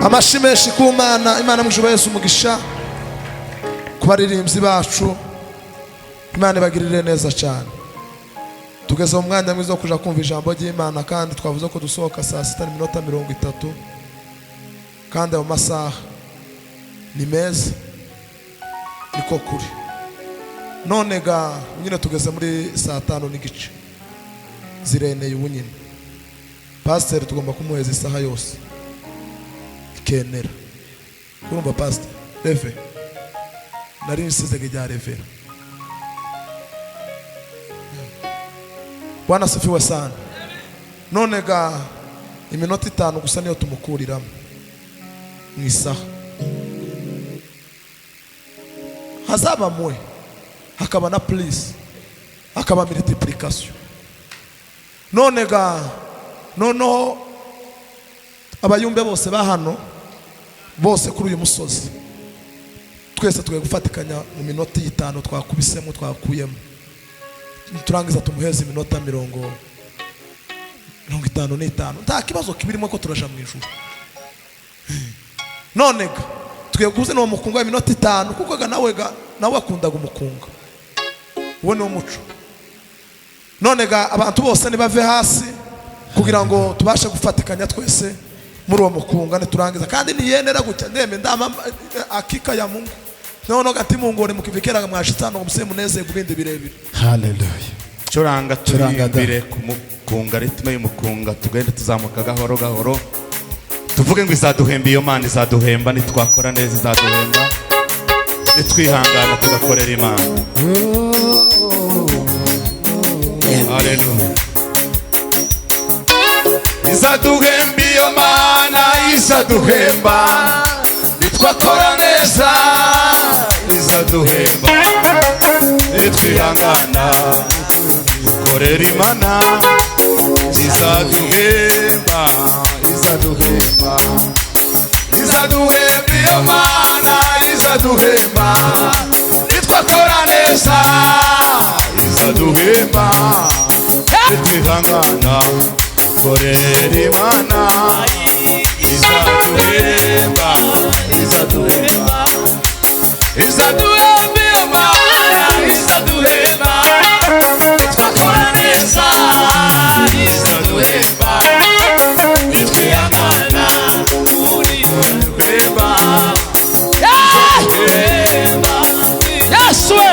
Amashi menshi ku Mana. Imana mwishuba Yesu umugisha ku baririmbyi bacu. Imana ibagirire neza cyane. Tugeze mu mwanya mwiza wo kuja kumva ijambo ry'Imana, kandi twavuze ko dusohoka saa 6:30, kandi ayo masaha ni meza, niko kuri. None ga nyine tugeze muri saa 5:15 zireneye. Ubu nyine pasiteri tugomba kumuheza isaha yose ikenera. Urumva pasiteri reve nari nsize rya revera. Bwana sifiwe sana. None ga iminota 5 gusa niyo tumukuriramo mu isaha, hazaba mwe, hakaba na please, hakaba multiplication. None ga noneho abayumbe bose ba hano bose kuri uyu musozi twese tugiye gufatikanya mu minota 5 twakubisemo twakuyemo, turangiza tumuheze iminota 55. Nta kibazo kibirimo ko turaja mu ijuru. None ga tugiye kuze n'uwo mukunga iminota 5, kuko ga nawe ga nawe akundaga umukunga, uwo ni umuco. None ga abantu bose nibave hasi kugira ngo tubashe gufatikanya twese muri uwo mukunga. Niturangiza kandi niyenera gutya ndeme ndama akika ya Mungu noneho gati mungore mukivikeraga mwashitano muse muneze kubindi birebire. Haleluya. Curanga. Curanga da. Turirimbire ku mukunga, ritme y'umukunga, tugende tuzamuka gahoro gahoro, tuvuge ngo izaduhemba. Iyo Mana izaduhemba nitwakora neza, izaduhemba nitwihangana tugakorera Imana. Haleluya. Izaduhemba iyo Mana, izaduhemba nitwakora neza, izaduhemba nitwihangana dukorera Imana, izaduhemba, izaduhemba, izaduhemba iyo Mana, izaduhemba nitwakora neza, izaduhemba nitwihangana dukorera Imana, izaduhemba, izaduhemba, izaduhemba iyo Mana, izaduhemba nitwakora neza, izaduhemba nitwihangana duhemba. Yesu we.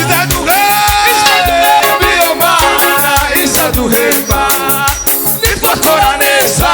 Izaduhemba iyo Mana, izaduhemba nitwakora neza,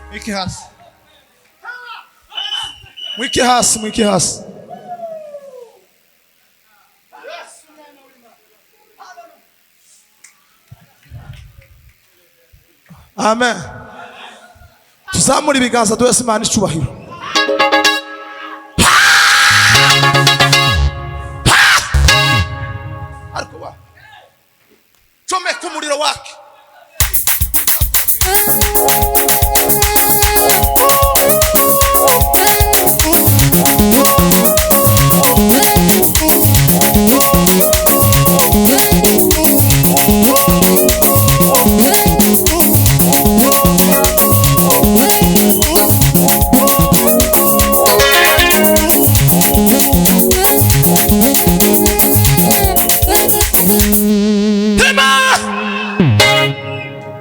Mwike hasi, mwike hasi, mwike hasi. Amen. Tuzamure ibiganza duhese Imana icyubahiro. Ariko wa comeka umuriro wake.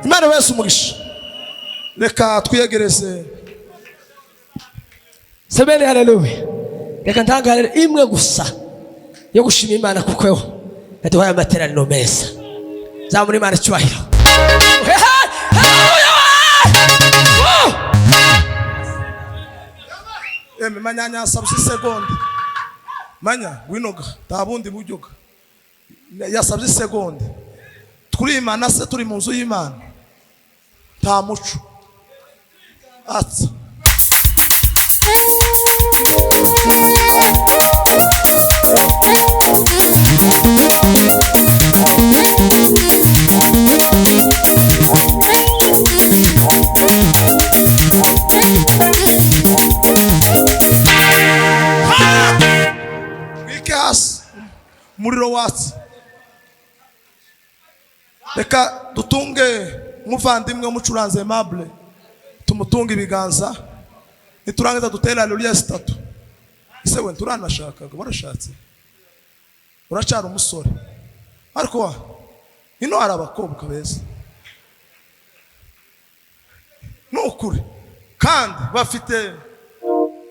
Imana wese umugisha. Reka twiyegereze. Semeni haleluya. Reka ntangare imwe gusa yo gushima Imana kuko yo yaduhaye amateraniro meza. Zamura Imana icyubahiro. Haleluya! Woo! Eme manyanya yasabye isegonda. Manya winoga nta bundi buryo yasabye isegonda. Turi Imana se, turi mu nzu y'Imana nta muco atsa. Mwike hasi, umuriro watse. Reka dutunge umuvandimwe w'umucuranzi Aimable, tumutunge ibiganza, niturangiza dutere haleluya zitatu. Ese we turanashakaga, warashatse, uracyari umusore, ariko wa Ino hari abakobwa beza ni ukuri, kandi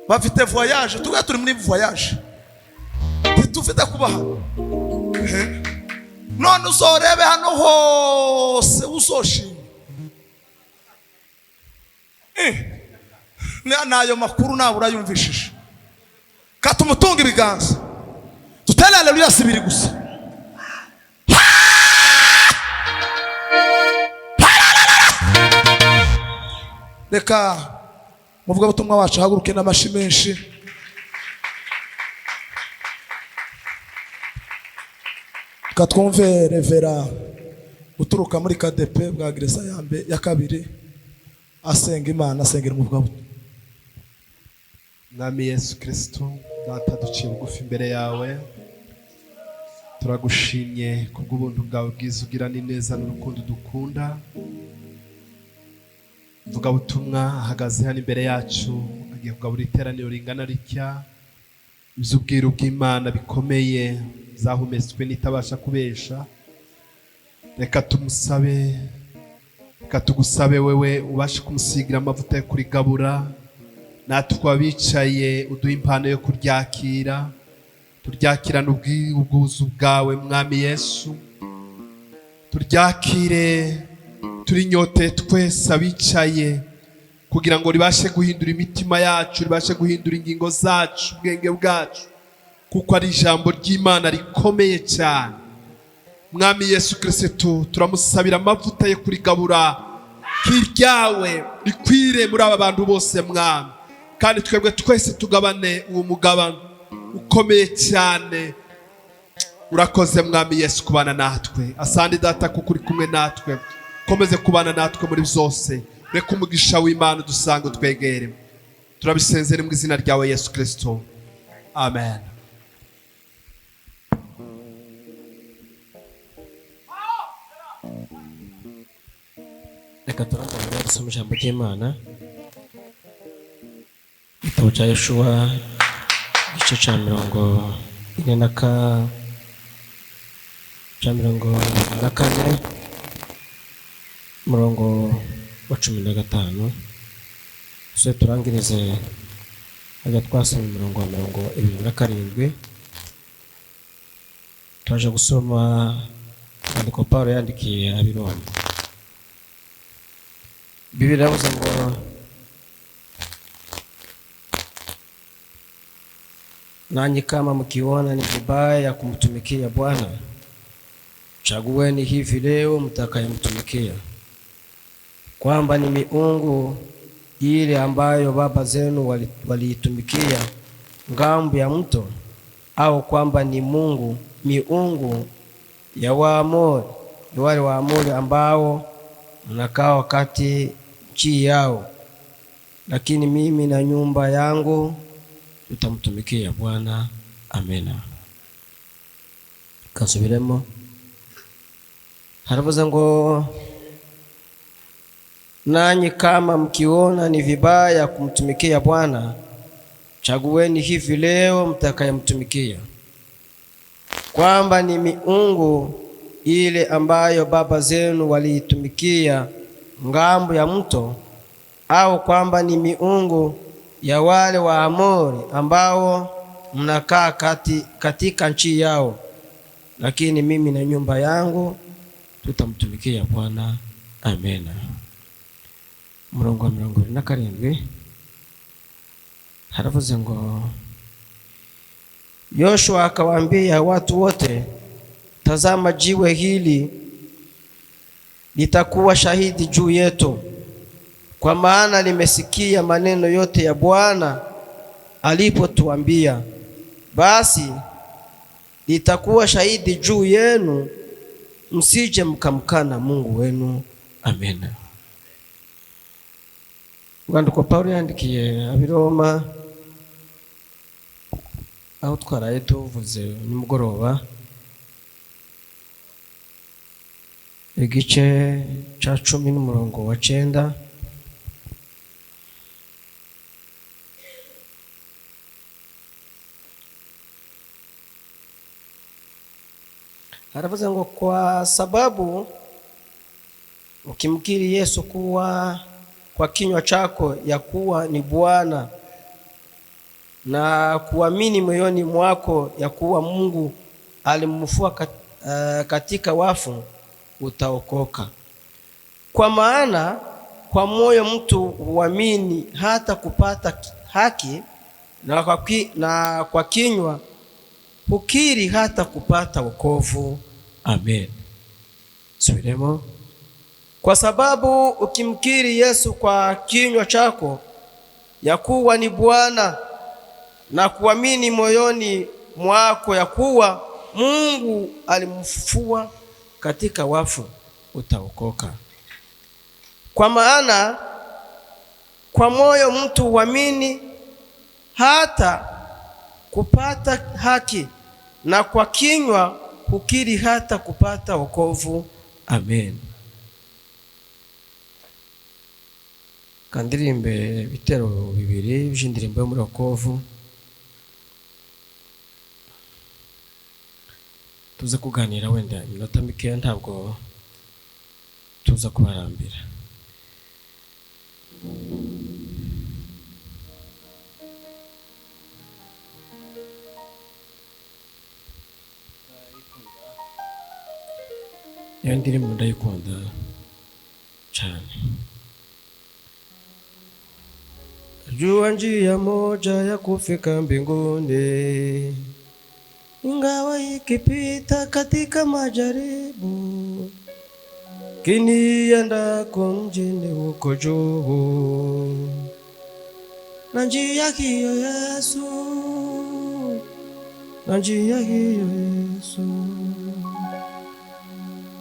bafite voyage. Tuba turi muri voyage, ntitufite kubaha. None uzorebe hano hose uzoshima. N'ayo makuru nawe urayumvishije. Katumutunga ibiganza, dutere haleluya zibiri gusa. Reka muvugabutumwa wacu ahaguruke n'amashi menshi. Reka twumve revera uturuka muri kadepe bwa gereza ya mbe ya kabiri, asenga Imana, asengera umuvugabutumwa. Mwami Yesu Kristo, Data, duciye bugufi imbere yawe, turagushimye kubw'ubuntu bwawe bwiza ugira n'ineza n'urukundo dukunda. Mvugabutumwa ahagaze hano imbere yacu, agiye kugabura iteraniro ringana ritya, iby'ubwiru bw'Imana bikomeye zahumetswe n'itabasha kubesha. Reka tumusabe, reka tugusabe wewe ubashe kumusigira amavuta yo kurigabura, natwe abicaye uduhe impano yo kuryakira, turyakirane ubwuzu bwawe Mwami Yesu, turyakire turinyote twese abicaye, kugira ngo ribashe guhindura imitima yacu, ribashe guhindura ingingo zacu, ubwenge bwacu, kuko ari ijambo ry'Imana rikomeye cyane. Mwami Yesu Kristo, turamusabira amavuta yo kurigabura, kiryawe rikwire muri aba bantu bose Mwami, kandi twebwe twese tugabane uwo mugabane ukomeye cyane. Urakoze Mwami Yesu kubana natwe. Asante Data kuko uri kumwe natwe, komeze kubana natwe muri byose. Reka umugisha w'Imana udusange utwegere. Turabisenzera mu izina ryawe Yesu Kristo, amen. Reka turangurure gusoma ijambo ry'Imana, igitabo cya Yoshuwa igice cya 44, umurongo wa 15. So turangirize hajya twasoma umurongo wa 27. Turaje gusoma inyandiko Pawulo yandikiye ab'i Roma. Bibiliya iravuze ngo nanyi kama mkiona ni vibaya ya kumtumikia Bwana, chagueni hivi leo mtakayemtumikia, kwamba ni miungu ile ambayo baba zenu waliitumikia ngambo ya mto, au kwamba ni Mungu miungu ya Waamori, ni wale Waamori ambao mnakaa wakati nchi yao. Lakini mimi na nyumba yangu tutamtumikia Bwana. Amena. Kasubiremo. Haravuze ngo nanyi kama mkiona ni vibaya kumtumikia Bwana, chagueni hivi leo mtakayemtumikia, kwamba ni miungu ile ambayo baba zenu waliitumikia ngambo ya mto, au kwamba ni miungu ya wale wa Amori ambao mnakaa katika nchi yao. Lakini mimi na nyumba yangu tutamtumikia Bwana. Amena. Umurongo wa 27 haravuze ngo Yoshua akawaambia watu wote, tazama jiwe hili litakuwa shahidi juu yetu, kwa maana limesikia maneno yote ya Bwana alipotuambia. Basi litakuwa shahidi juu yenu, msije mkamkana Mungu wenu. Amena. Urwandiko Pawulo yandikiye ab'i Roma, aho twaraye tuvuze nimugoroba, igice cya 10 n'umurongo wa 9. Haravuze ngo kwa sababu ukimkiri Yesu kuwa kwa kinywa chako ya kuwa ni Bwana na kuamini moyoni mwako ya kuwa Mungu alimfufua katika wafu utaokoka. Kwa maana kwa moyo mtu huamini hata kupata haki na kwa kinywa hukiri hata kupata wokovu. Amen. Subiremo. Kwa sababu ukimkiri Yesu kwa kinywa chako ya kuwa ni Bwana na kuamini moyoni mwako ya kuwa Mungu alimfufua katika wafu utaokoka. Kwa maana kwa moyo mtu huamini hata kupata haki na kwa kinywa hukiri hata kupata wokovu. Amen. Kandirimbe ibitero bibiri by'indirimbo yo muri wokovu, tuze kuganira wenda iminota mikeya, ntabwo tuza kubarambira. Iyo ndirimbo ndayikunda cyane. Jua njia moja ya kufika mbinguni, ingawa ikipita katika majaribu, kiniendako mjini huko juu, na njia hiyo Yesu, na njia hiyo Yesu,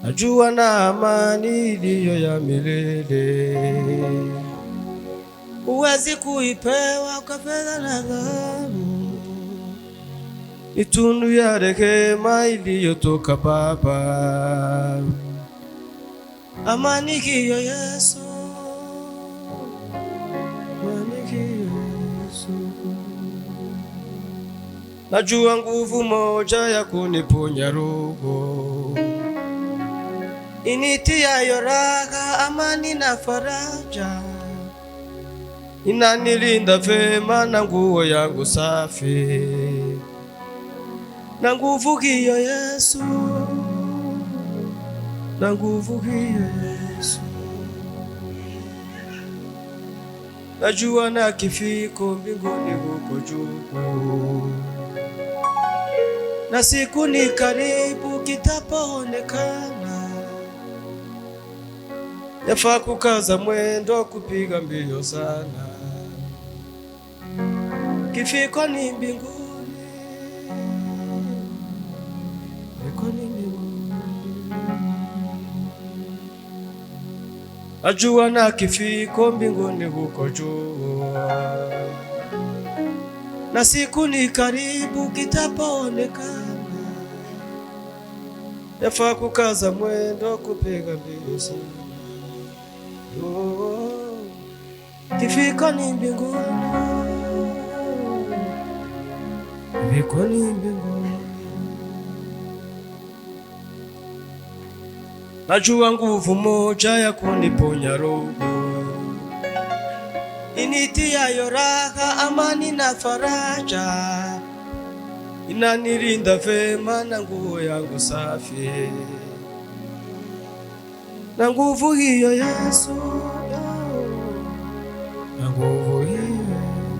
najua na amani iliyo ya milele, huwezi kuipewa kwa fedha na dhahabu, ni tunu ya rehema iliyotoka Baba. Amani hiyo Yesu, amani hiyo Yesu, najua nguvu moja ya kuniponya roho, initiayo raha, amani na faraja, inanilinda vema na nguo yangu safi, na nguvu hiyo Yesu, na nguvu hiyo Yesu, najua na kifiko mbinguni huko juu, na siku ni karibu kitapoonekana, yafaa kukaza mwendo kupiga mbio sana, kifiko ni mbinguni, kifiko ni mbinguni, najua na kifiko mbinguni huko juu, na siku ni karibu kitapoonekana, yafaa kukaza mwendo kupiga mbio sana. Oh, kifiko ni mbinguni, kifiko ni mbinguni, najua nguvu moja ya kuniponya roho, initiayo raha, amani na faraja, inanilinda vema na nguo yangu safi, na nguvu hiyo Yesu, na nguvu hiyo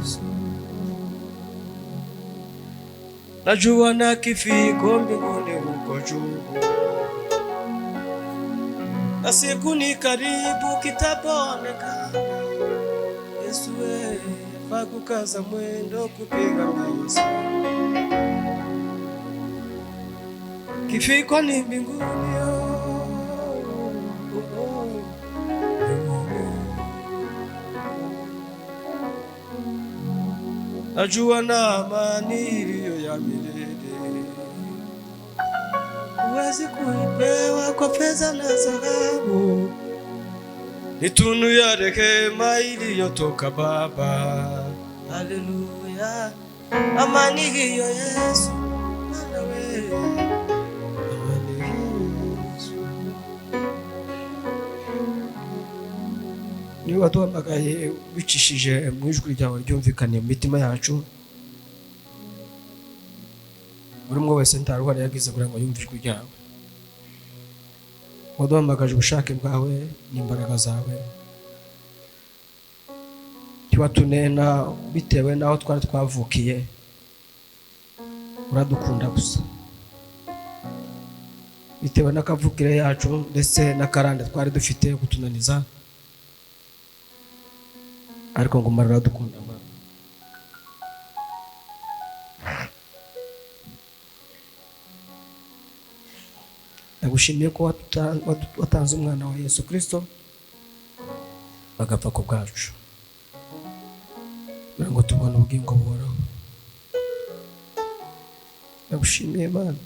Yesu, najua na kifiko mbinguni huko juu, na siku ni karibu kitapoonekana, Yesu yafaa kukaza mwendo kupiga mbio sana, kifiko ni mbinguni, oh, oh, mbinguni. Najua na amani iliyo ya milele, huwezi kuipewa kwa fedha na dhahabu, ni tunu ya rehema iliyotoka Baba. Haleluya, amani hiyo Yesu, Bwana we, amani hiyo Niwe waduhamagaye wicishije mu ijwi ryawe ryumvikaniye mu mitima yacu. Buri umwe wese nta ruhare yagize kugira ngo yumve ijwi ryawe. Waduhamagaje ubushake bwawe n'imbaraga zawe, ntiwatunena bitewe n'aho twari twavukiye, uradukunda gusa bitewe n'akavukire yacu ndetse n'akarande twari dufite kutunaniza, ariko ngo umara uradukunda Mana. Ndagushimiye ko watanze umwana wa Yesu Kristo bagapfa ku bwacu kugira ngo tubone ubugingo buhoraho. Ndagushimiye Mana.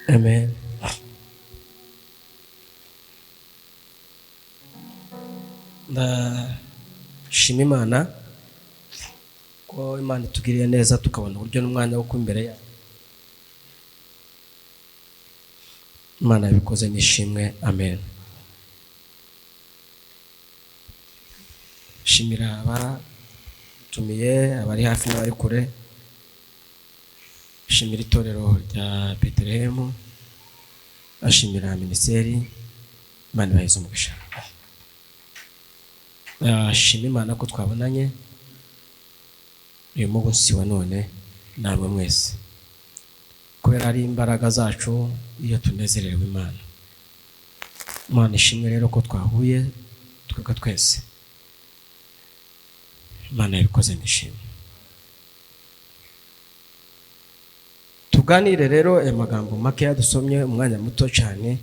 Amen. Ndashima Imana ko Imana itugiriye neza tukabona uburyo n'umwanya wo kuba imbere yayo. Imana yabikoze nishimwe. Amen. Shimira abatumiye, abari hafi n'abari kure. Shimira itorero rya Betelehemu, ashimira minisiteri. Imana ibahe umugisha. Ashima Imana ko twabonanye uyu munsi wa none namwe mwese, kubera ari imbaraga zacu iyo tunezerewe Imana. Imana ishimwe rero ko twahuye twebwe twese. Imana yabikoze nishimwe. Tuganire rero aya magambo makeya dusomye umwanya muto cyane,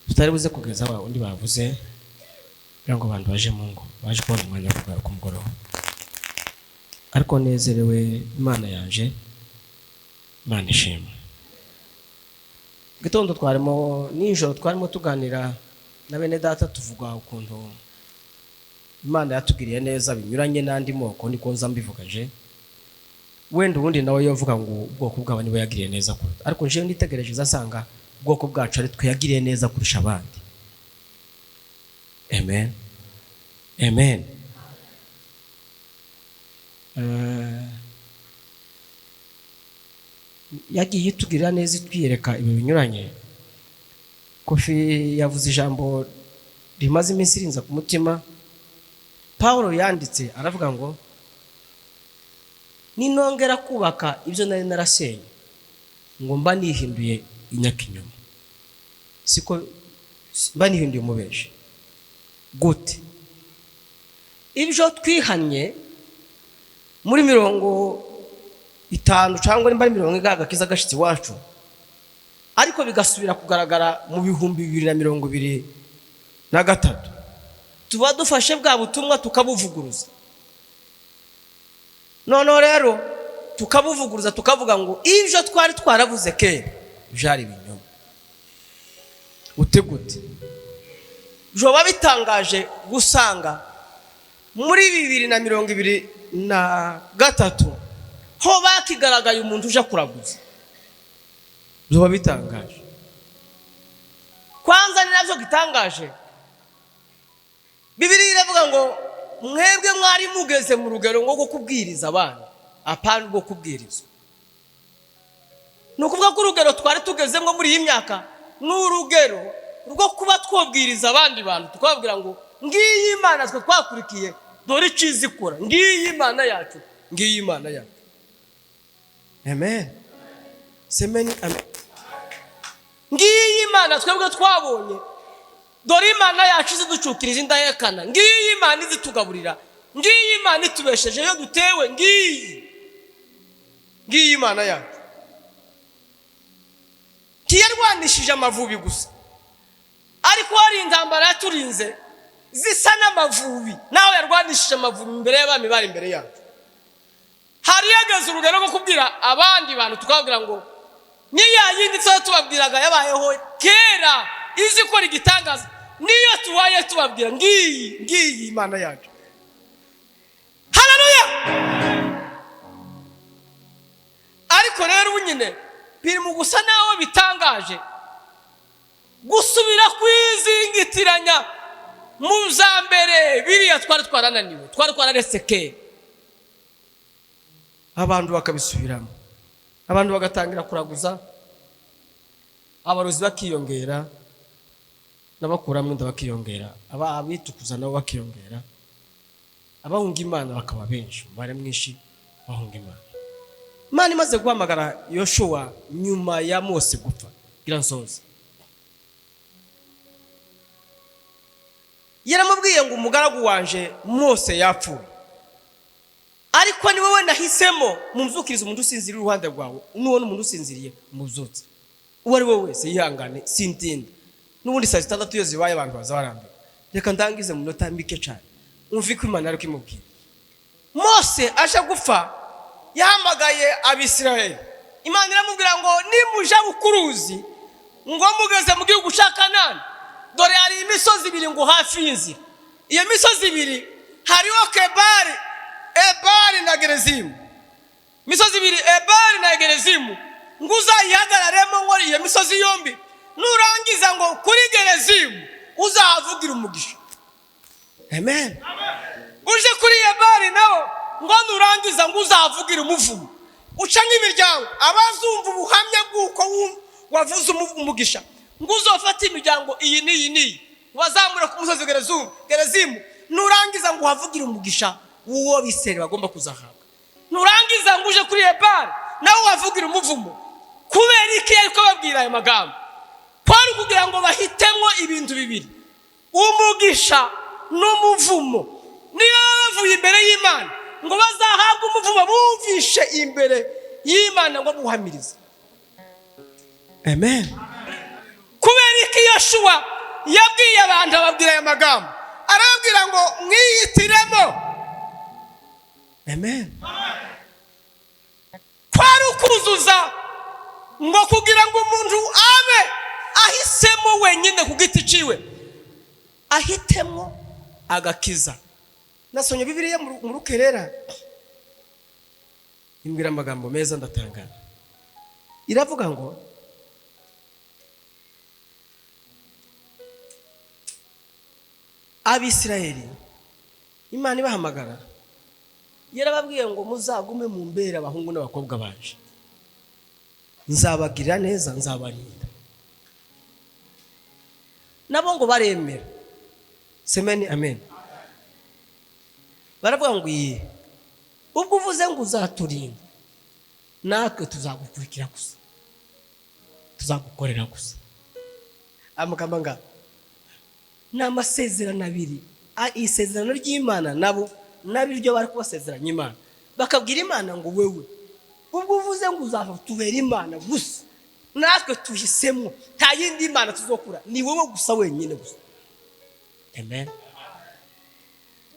tutari buze kugeza wa undi bavuze, kugira ngo abantu baje mu ngo baje kubona umwanya wo kugaruka umugoroba. Ariko nezerewe Imana yanje, Imana ishimwe. Gitondo twarimo, nijoro twarimo tuganira na bene data, tuvuga ukuntu Imana yatugiriye neza binyuranye n'andi moko, niko nza mbivugaje. Wenda ubundi nawe yovuga ngo ubwoko bwabo nibo yagiriye neza kuruta, ariko njewe nitegereje zasanga ubwoko bwacu ari twe yagiriye neza kurusha abandi. Amen. Amen. Yagiye itugirira neza itwiyereka ibintu binyuranye. Kofi yavuze ijambo rimaze iminsi rinza ku mutima. Paulo yanditse aravuga ngo ninongera kubaka ibyo nari narasenye ngo mba nihinduye inyakinyoma, siko mba nihinduye umubeshi. Gute? Ibyo twihanye muri 50 cyangwa nimba ari 40 agakiza gashitsi wacu, ariko bigasubira kugaragara mu 2023, tuba dufashe bwa butumwa tukabuvuguruza. Noneho rero tukabuvuguruza tukavuga ngo ibyo twari twaravuze kera byari ibinyoma. Utegute joba bitangaje gusanga muri 2023 ho bakigaragaye umuntu uje kuraguza. Joba bitangaje. Kwanza ni navyo gitangaje, Bibiliya iravuga ngo mwebwe mwari mugeze mu rugero ngo kubwiriza abana, apana rwo kubwiriza. Ni ukuvuga ko urugero twari tugezemo muri iyi myaka ni urugero rwo kuba twobwiriza abandi bantu, tukababwira ngo ngiyi Imana twe twakurikiye, dore iciza ikora, ngiyi Imana yacu, ngiyi Imana yacu. Amen. Semeni amen. Ngiyi Imana twebwe twabonye, dore Imana yacu iziducukiriza indahekana, ngiyi Imana izitugaburira, ngiyi Imana itubesheje iyo dutewe, ngiyi Imana yacu. Ntiyarwanishije amavubi gusa, ariko hari intambara yaturinze zisa n'amavubi, nawe yarwanishije amavubi imbere y'abami bari imbere yacu. Hari yageze urugero rwo kubwira abandi bantu tukababwira ngo Niya yindi tuba tubabwiraga yabayeho kera izi ikora igitangaza, niyo tubaye tubabwira ngiyi ngiyi Imana yacu. Haleluya! Ariko rero ubu nyine biri mu gusa naho bitangaje gusubira kwizingitiranya mu za mbere biriya twari twarananiwe, twari twararetse kera, abantu bakabisubiramo, abantu bagatangira kuraguza, abarozi bakiyongera, n'abakuramo inda bakiyongera, abitukuza nabo bakiyongera, abahunga Imana bakaba benshi, umubare mwinshi bahunga Imana. Imana imaze guhamagara Yoshuwa nyuma ya Mose gupfa, gira nsoze, yaramubwiye ngo umugaragu wanje Mose yapfuye, ariko ni wowe nahisemo, mumzukirize umuntu usinziriye iruhande rwawe, nubona umuntu usinziriye muzutse, uwo ari we wese yihangane, sintinda. N'ubundi saa 6 iyo zibaye abantu baza barambiwe. Reka ndangize mu minota mike cyane, umve ko Imana ari kumubwira. Mose aje gupfa yahamagaye Abisirayeli, Imana iramubwira ngo nimuja bukuruzi ngo mugeze mu gihugu cya Kanani, dore hari imisozi ibiri ngo hafi y'inzira. Iyo misozi ibiri hariho Kebari, Ebali na Gerezimu. Imisozi ibiri Ebali na Gerezimu, ngo uzayihagararemo ngo iyo misozi yombi, nurangiza ngo kuri Gerezimu uzahavugira umugisha. Amen. Uje kuri Ebali nawo ngo nurangiza ngo uzahavugira umuvumo. Uca nk'imiryango abazumva ubuhamya bw'uko wavuze umugisha, ngo uzofate imiryango iyi n'iyi n'iyi wazamura ku musozi Gerezimu, nurangiza ngo uhavugire umugisha w'uwo bisere bagomba kuzahabwa. Nurangiza ngo uje kuri Ebali nawe wavugira umuvumo. Kubera iki ariko babwira ayo magambo? Kwari kugira ngo bahitemo ibintu bibiri, umugisha n'umuvumo. Niba bavuye imbere y'Imana ngo bazahabwe umuvumo, bumvishe imbere y'Imana ngo buhamirize. Amen. Kubera iki Yoshuwa yabwiye abantu ababwira aya magambo? Arababwira ngo mwiyitiremo. Amen. Kwari ukuzuza ngo kugira ngo umuntu abe ahisemo wenyine ku giti ciwe, ahitemo agakiza. Nasomye Bibiliya mu Rukerera, imbwira amagambo meza ndatangara. Iravuga ngo Abisirayeli Imana ibahamagara yarababwiye ngo muzagume mu mbere abahungu n'abakobwa banje, nzabagirira neza, nzabarinda. Nabo ngo baremera. Semeni amen. Baravuga ngo iye, ubwo uvuze ngo uzaturinda, natwe tuzagukurikira gusa, tuzagukorera gusa. Amagambo nga ni amasezerano abiri, isezerano ry'Imana nabo nabiryo bari kubasezeranya Imana, bakabwira Imana ngo wewe ubwo uvuze ngo uzatubera Imana gusa, natwe tuhisemo, nta yindi Imana tuzokura, ni wowe gusa wenyine gusa. Amen.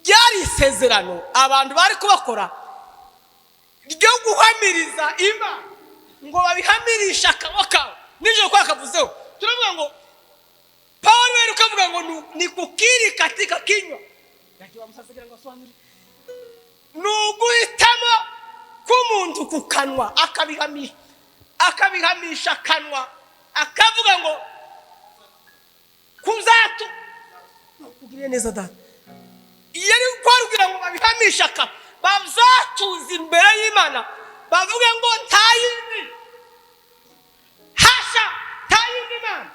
Ryari isezerano abantu bari kubakora ryo guhamiriza Imana, ngo babihamirisha akanwa kabo. Nijoro kwa kavuzeho turavuga ngo Paulo wewe ukavuga ngo ni kukiri katika kinywa, ni uguhitamo k'umuntu ku kanwa, akabihamisha akanwa, akavuga ngo kuzatu kugiriye neza data. Yari kwabwira ngo babihamisha aka bazatuza imbere y'Imana, bavuge ngo nta yindi, hasha, nta yindi Mana.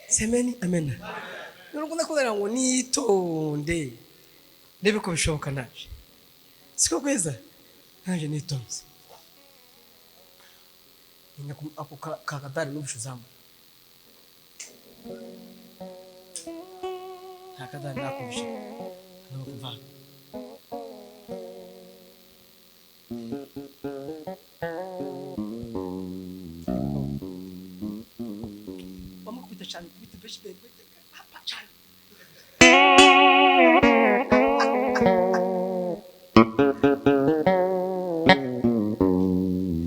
Semeni amen. Nurukunda kubera ngo nitonde ndebe ko bishoboka naje. Siko kweza naje nitonze. Ako kakadari n'ubushuzamu. Kakadari nakubishe. Nukuva. Wamukubita cyane kubita beshi. Cyane.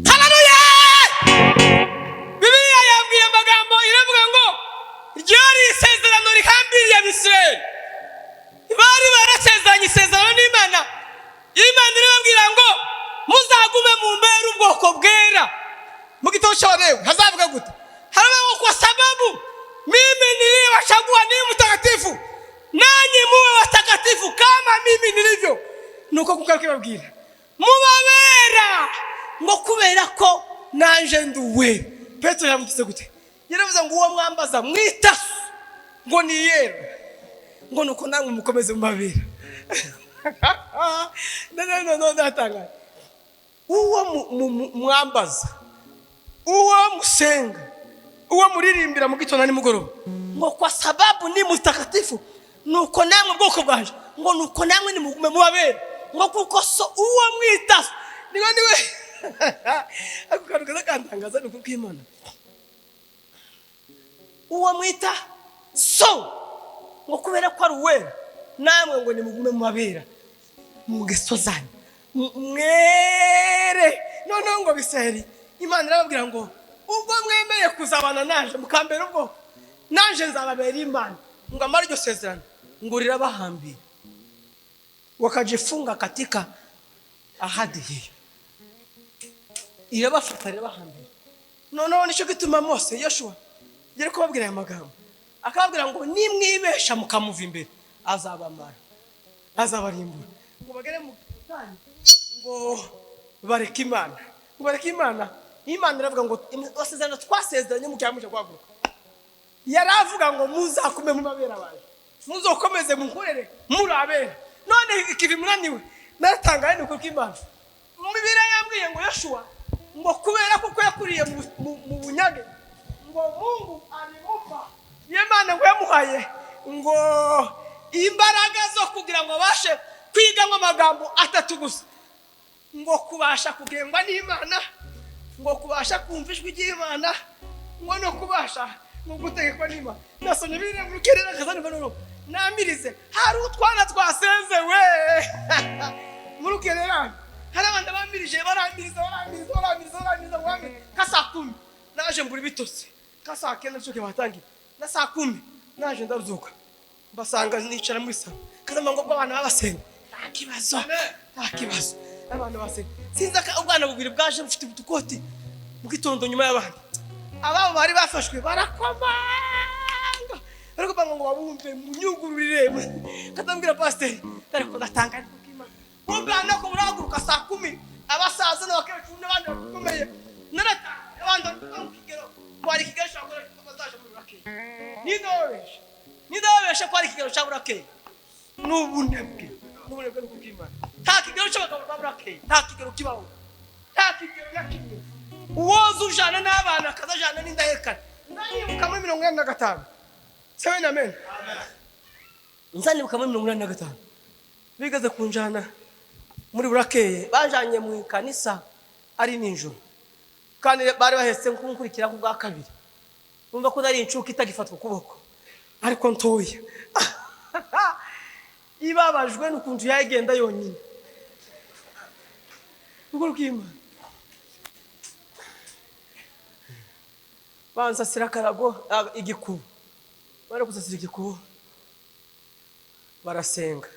Haleluya! Bibiliya yabwiye amagambo, iravuga ngo ryari isezerano rihambiriye Abisirayeli. Bari barasezeranye isezerano n'Imana. Imana irababwira ngo muzagume mu mbere ubwoko bwera. Mu gitabo cy'Abalewi hazavuga gute? Haravuga ngo kwa sababu mimi niliyewachagua ni mtakatifu, nanyi muwe watakatifu kama mimi nilivyo. Nuko kuko kibabwira mubabera ngo kubera ko nanje nduwe. Petero yavuze gute? Yaravuze ngo uwo mwambaza mwita ngo ni yera, ngo nuko namwe mukomeze mubabera. No, no, no, no, ndatangaye. Uwo mwambaza, uwo musenga, uwo muririmbira mu gitondo na nimugoroba, ngo kwa sababu ni mtakatifu, nuko namwe bwoko bwanje, ngo nuko namwe nimugume mubabera, ngo kuko so uwo mwita niwe niwe. Ako kantu kaza kantangaza, ni ukuri kw'Imana. Uwo mwita so, ngo kubera ko ari uwera, namwe ngo nimugume mubabera mu ngeso zanyu, mwere. Noneho ngo Bisirayeli, Imana irababwira ngo ubwo mwemeye kuzabana naje mukambera ubwoko, nanje nzababera Imana. Ngo amara iryo sezerano ngo rirabahambira, wakajifunga katika ahadi hiyo, irabafata, irabahambira. Noneho nicyo gituma Mose, Yoshuwa, yari kubabwira aya magambo, akababwira ngo nimwibesha mukamuva imbere, azabamara, azabarimbura. Ngo bagere mu butayu, ngo bareke Imana, ngo bareke Imana. Imana iravuga ngo amasezerano twasezeranye mu cyamuje kwaguruka, yari avuga ngo muzakume mu mabera banjye, muzokomeze munkorere muri abera. None ikivi munaniwe. Naratangaye, ni ukuri kw'Imana. Bibiliya yambwiye ngo Yoshuwa, ngo kubera kuko yakuriye mu bunyage, ngo Mungu alimupa, Imana ngo yamuhaye ngo imbaraga zo kugira ngo abashe kwiga amagambo atatu gusa: ngo kubasha kugengwa n'Imana, ngo kubasha kumva ijwi ry'Imana, ngo no kubasha ngo gutegekwa n'Imana. Nasomye biriya mu rukerera, kaza numva noneho namirize. Hari utwana twasenzewe mu rukerera, hari abandi bamirije, baramiriza, baramiriza, baramiriza, baramiriza, baramiriza ka saa 10. Naje mbura ibitotsi ka saa 9, nshuke batangiye na saa 10. Naje ndabyuka, mbasanga nicara muri salo, kazamba ngo ubwo abana babasenga nta kibazo, nta kibazo, abana basenga. Sinzi ubwana bubiri bwaje bufite utukoti mu gitondo nyuma y'abandi. Ababo bari bafashwe barakomanga, ariko banga ngo babumve munyugururire. Katambwira pasiteri, ariko ndatanga, ariko kw'Imana ubwana ko burahaguruka saa 10, abasaza n'abakecuru n'abandi bakomeye. Naratanga abandi bari mu kigero, kwari ikigero cya bazaje muri burakeye. Nindababesha, nindababesha ko ari ikigero cya burakeye n'ubunebwe, n'ubunebwe n'uko kw'Imana. Nta kigero cy'abagabo ba burakeye, nta kigero kibaho, nta kigero na kimwe. Uwoza ujana n'abana akazajana n'indahekane. Ndanibuka muri 85, sewe amen, nzanibuka muri 85 bigeze kunjana muri burakeye, banjanye mu ikanisa ari nijoro, kandi bari bahetse kunkurikira ku bwa kabiri. Numva ko nari incuke itagifatwa ukuboko, ariko ntoya ibabajwe n'ukuntu yagenda yonyine. Ukuri kw'Imana, bansasira akarago, igikubu. Bari gusasira igikubu, barasenga,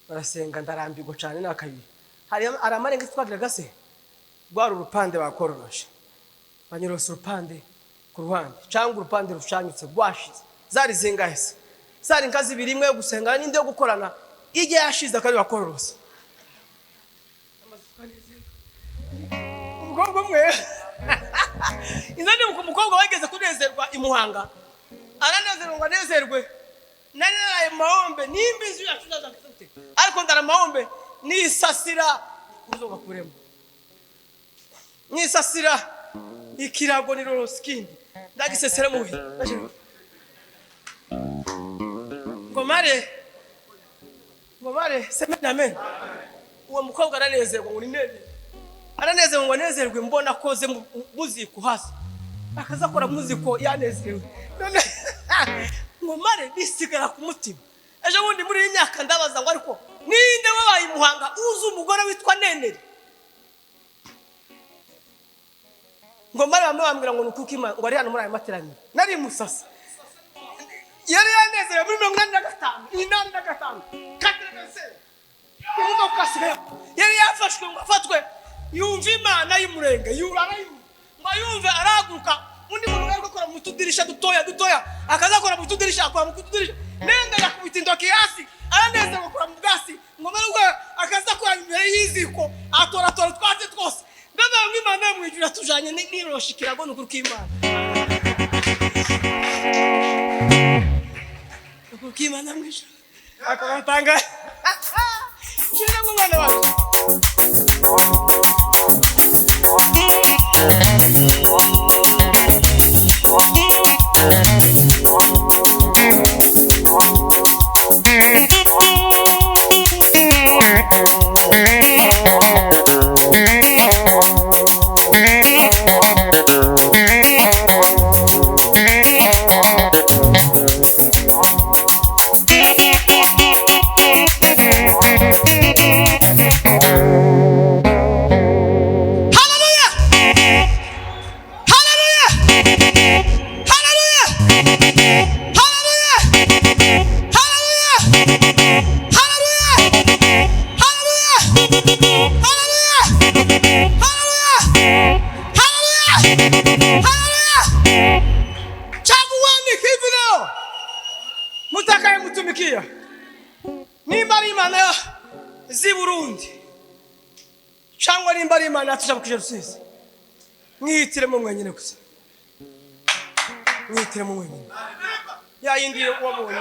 barasenga, ndarambirwa cyane. Ni akabiri, hari amarenga twagiraga se, rwari urupande bakororoshe, banyorosa urupande ku ruhande cyangwa urupande rushanyutse rwashize. Zari zingahe se? Zari nka zibiri, imwe yo gusenga n'indi yo gukorana. Ijya yashize akari bakororosa. Umukobwa umwe, inza ndibuka umukobwa wageze kunezerwa i Muhanga, aranezerwa ngo anezerwe. Nari naraye mu mahombe, nimba inzu yacu ndaza gute, ariko ndara amahombe, nisasira uzogakuremo, nisasira ikirago, nirorosa ikindi, ndagisesera mubi ngo mare, ngo mare. Semeni amen. Uwo mukobwa aranezerwa ngo ninezerwe, aranezerwa ngo anezerwe. Mbona akoze muziko hasi, akaza akora muziko, yanezerewe. None Ngo mare bisigara ku mutima. Ejo bundi muri iyi myaka ndabaza ngo ariko ninde wabaye Muhanga uzi umugore witwa Neneri? Ngo mare bamwe bambwira ngo ni ukuko Imana ngo ari hano muri aya materaniro. Nari musasa. Yari yanezerewe muri 85, 85, katirese. Imodoka asigaye. Yari yafashwe ngo afatwe yumva Imana y'umurenge, yurara yumva. Ngo yumve arahaguruka, undi muntu ari gukora mu tudirisha dutoya dutoya, akazakora mu tudirisha, akora mu tudirisha. Nenda yakubita intoki hasi, aranezerwa akora mu bwasi, ngo marwe akazakora imbere y'iziko, atoratora utwatsi twose. Ndavuga ngo Imana yo mu ijuru yatujanye niroshikira ngo ni ukuri kw'Imana. Ukuri kw'Imana mu ijuru. Akabatanga. Shira ngo mwana wacu. Hallelujah! Hallelujah! Hallelujah! Hallelujah! Hallelujah! Hallelujah! Hallelujah! Hallelujah! Hallelujah! Hallelujah! Hallelujah! Chagueni hivi leo mtakayemtumikia. Nimba ari Imana z'i Burundi cyangwa nimba ari Imana yatujabukije Rusizi, mwihitiremo mwenyine gusa, mwihitiremo mwenyine. Ya yindi wabonye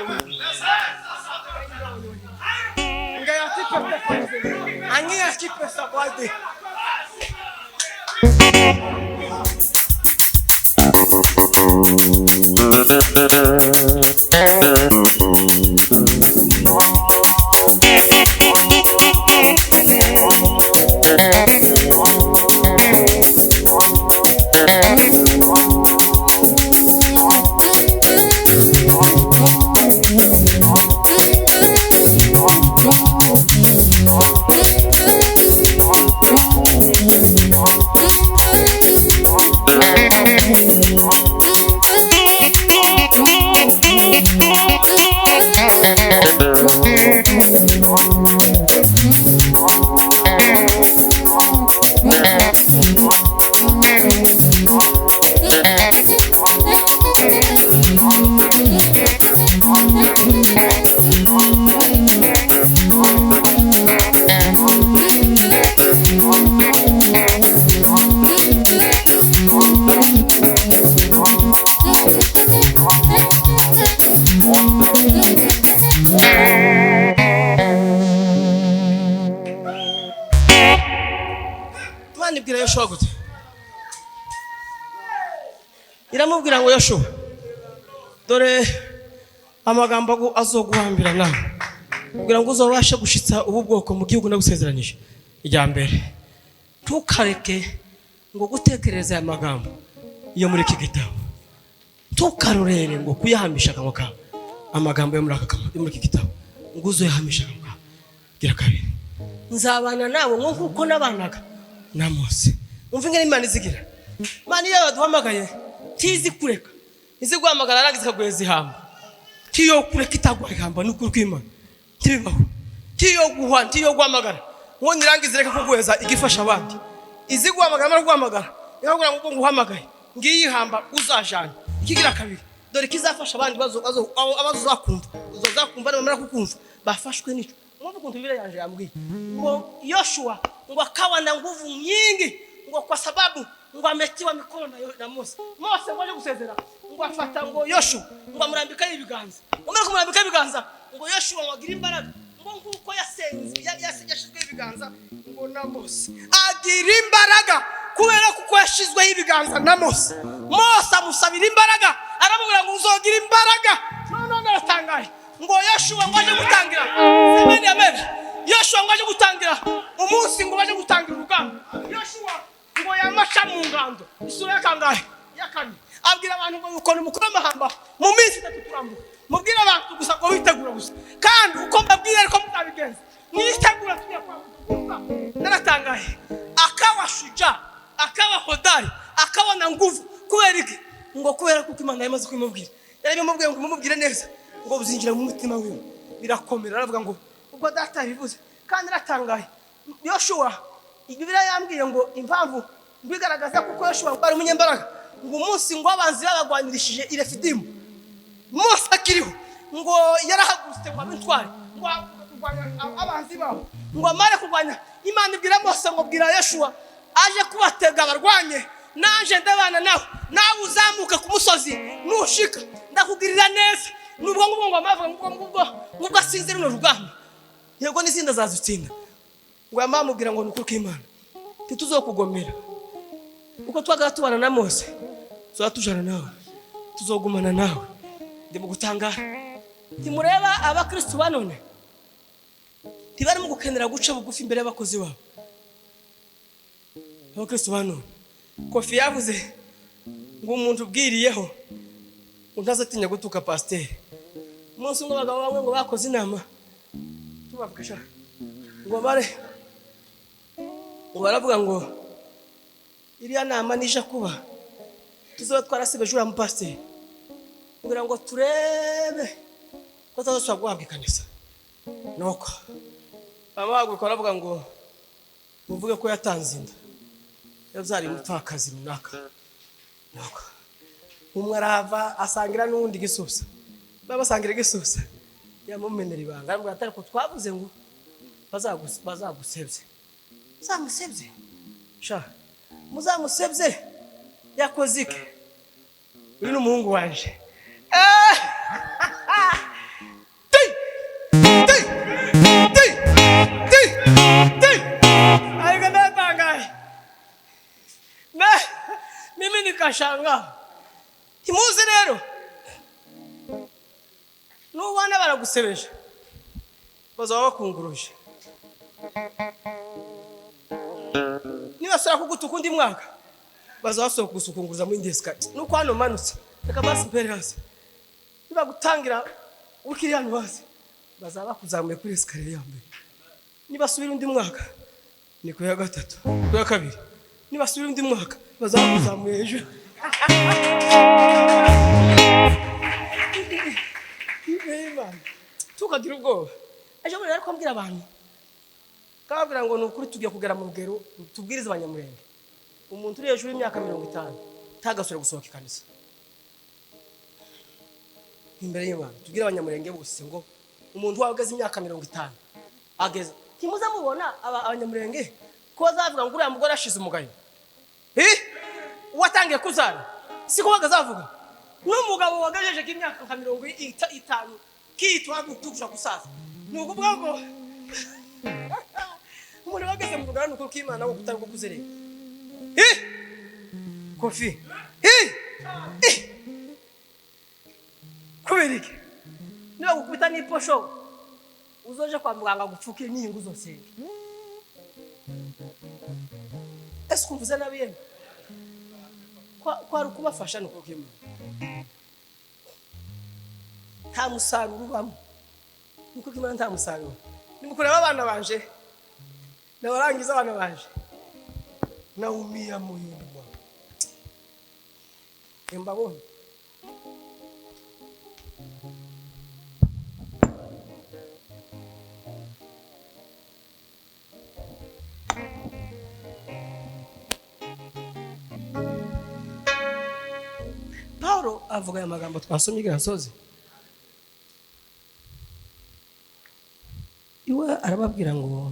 angiya kipesa kwade. Imana ibwira Yoshuwa gute? Iramubwira ngo Yoshuwa, dore amagambo azoguhambira nawe kugira ngo uzabashe gushitsa ubu bwoko mu gihugu nagusezeranije. Ijya mbere, ntukareke ngo gutekereza aya magambo yo muri iki gitabo, ntukarorere ngo kuyahamisha akanwa kawe amagambo yo muri aka kanwa, yo muri iki gitabo, ngo uzoyahamisha akanwa kawe. Gira kabiri, nzabana nawe nk'uko nabanaga na Mose. Umva ingene Imana izigira. Imana iyo yaduhamagaye ntizi kureka, izi guhamagara arangiza ikaguheza ihamba. Ntiyo kureka itaguha ihamba, ni ukuri kw'Imana ntibibaho. Ntiyo guha, ntiyo guhamagara ngo nirangize reka kuguheza igifasha abandi. Izi guhamagara mara guhamagara ikakubwira ngo nguhamagaye ngiyi ihamba uzajana. Ikigira kabiri, dore kizafasha abandi abazozakumva, uzozakumva nibamara kukumva bafashwe n'icyo. Mwumva ukuntu Bibiliya yanje yambwiye ngo Yoshua ngo akawa na nguvu nyingi, ngo kwa sababu ngo ametiwa mikono na Mose. Mose ngo aje gusezera ngo afata ngo Yoshua ngo amurambika ibiganza, ngo amara kumurambika ibiganza ngo Yoshua ngo agire imbaraga, ngo nkuko yasenze yashizweho ibiganza ngo na Mose agira imbaraga kubera kuko yashizweho ibiganza na Mose. Mose amusabira imbaraga, aramubwira ngo uzogira imbaraga. None aratangaye ngo Yoshua ngo aje gutangira. Amen, amen. Yoshua ngo aje gutangira umunsi ngo baje gutangira urugamba. Yoshua ngo yamaca mu ngando isura ya kangahe? Ya Kabiri abwira abantu ngo ukuntu mukora amahamba mu minsi 3 turambuka, mubwire abantu gusa ngo bitegura gusa, kandi uko mbabwira ariko muzabigenza, mwitegura tujya kwambuka. Naratangaye, akawa shuja, akawa hodari, akawa na nguvu. Kubera iki? Ngo kubera kuko Imana yamaze kubimubwira, yarabimubwiye ngo mumubwire neza, ngo buzinjira mu mutima wiwe birakomera. Aravuga ngo ubwo data yabivuze. Kandi naratangaye, Yoshua Bibiliya yambwiye ngo impamvu mbigaragaza kuko Yoshua ngo ari umunyembaraga, ngo umunsi ngo abanzi babagwanirishije i Refidimu, Mose akiriho ngo yarahagurutse ngo abe intwari, ngo kurwanya abanzi babo, ngo amare kurwanya. Imana ibwira Mose ngo bwira Yoshua aje kubatega abarwanye, naje ndabana nawe, nawe uzamuka ku musozi nushika ndakugirira neza. Nubwo ngubwo ngo amavuga ngubwo ngubwo ngubwo asinze runo rugamba, yego n'izindi azazutsinda. Ngo yamamubwira ngo nukuri kw'Imana ntituzokugomera, uko twagara tubana na Mose tuzatujana nawe, tuzogumana nawe. Ndi mu gutangara, ntimureba abakristu banone ntibarimo gukenera guca bugufi imbere y'abakozi babo. Abakristu banone, Kofi yavuze ngo umuntu ubwiriyeho ntazatinya gutuka pasiteri. Umunsi umwe abagabo bamwe ngo bakoze inama tubavugisha ngo bare ngo baravuga ngo iriya nama nija kuba tuzoba twarasibeje uriya mupasiteri kugira ngo turebe ko tazashobora guhabwa ikanisa. Nuko abahaguruka baravuga ngo muvuge ko yatanze inda yabyariye umupfakazi runaka. Nuko umwe arava asangira n'uwundi gisusa, babasangira gisusa, yamumenera ibanga, aramubwira ati ariko twavuze ngo bazagusebye, muzamusebye sha, muzamusebye yakoze iki? Uyu ni umuhungu wanje. Ti ti ti ti ti, ariko ndatangaye mimi nikashanga. Ntimuzi rero nubona baragusebeje bazaba bakunguruje, nibasubira kugutuka undi mwaka bazaba basubira kugusukunguza muri ndesikariye. Nuko hano manutse reka basi mpere hasi, nibagutangira ukiri hano hasi bazaba bakuzamuye kuri esikariye ya mbere. Nibasubira undi mwaka ni ku ya gatatu, ku ya kabiri, nibasubira undi mwaka bazaba bakuzamuye hejuru. Tukagira ubwoba. Ejo bundi ariko mbwira abantu kababwira ngo ni ukuri tugiye kugera mu rugero tubwirize abanyamurenge, umuntu uri hejuru y'imyaka 50 ntagasubire gusohoka ikanisa imbere y'Imana. Tubwire abanyamurenge bose ngo umuntu wawe ugeze imyaka 50 ageze, ntimuze mubona abanyamurenge ko bazavuga ngo uriya mugore ashize umugayo, uwatangiye kuzara siko bagazavuga, n'umugabo wagejeje imyaka nka 50 kitwa gutuja gusaza. Ni ukuvuga ngo umuntu wageze mu rugano nuko k'Imana wo kutari kuzereka. Kofi kubera iki? Niba gukubita n'iposho uzoje kwa muganga gupfuke n'ingu zose. Ese kumvuze nabi yemwe? Kwari ukubafasha nuko k'Imana nta musaruro ubamo, nuko k'Imana nta musaruro. Nimukureba abana banje nabarangiza abana banje naumia moyoni mwangu, mbabonye. Paulo avuga aya magambo twasomye igira nsozi, iwe arababwira ngo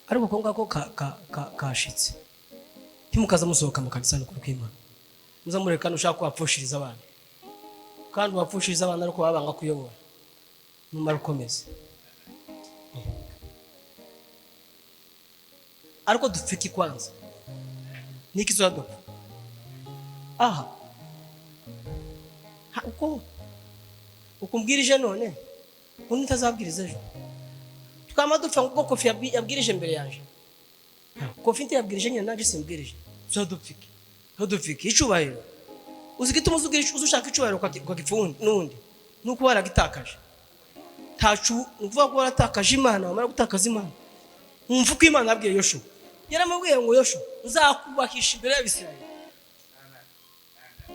ariko ko ngako kashitse ntimukaza musohoka mu kanisa n'ukuri kw'Imana, muzamureka ushaka kuhapfushiriza abana, kandi wapfushiriza abana ariko babanga kuyobora, numara ukomeze. Ariko dupfiki kwanza niki tuzadupfa aha uko ukumbwirije none undi ntazabwiriza ejo, twama dupfa ngo Kofi yabwirije mbere yanje, Kofi ntiyabwirije nyine nanjye simbwirije, tuzadupfike Ntudupfike icubahiro. Uzi igituma ushaka icubahiro ukagipfa n'undi, nuko waragitakaje. Ntacu ni ukuvuga ko waratakaje Imana. Wamara gutakaza Imana, wumva uko Imana yabwiye Yoshuwa. Yaramubwiye ngo: "Yoshuwa, nzakubahisha imbere y'Abisirayeli,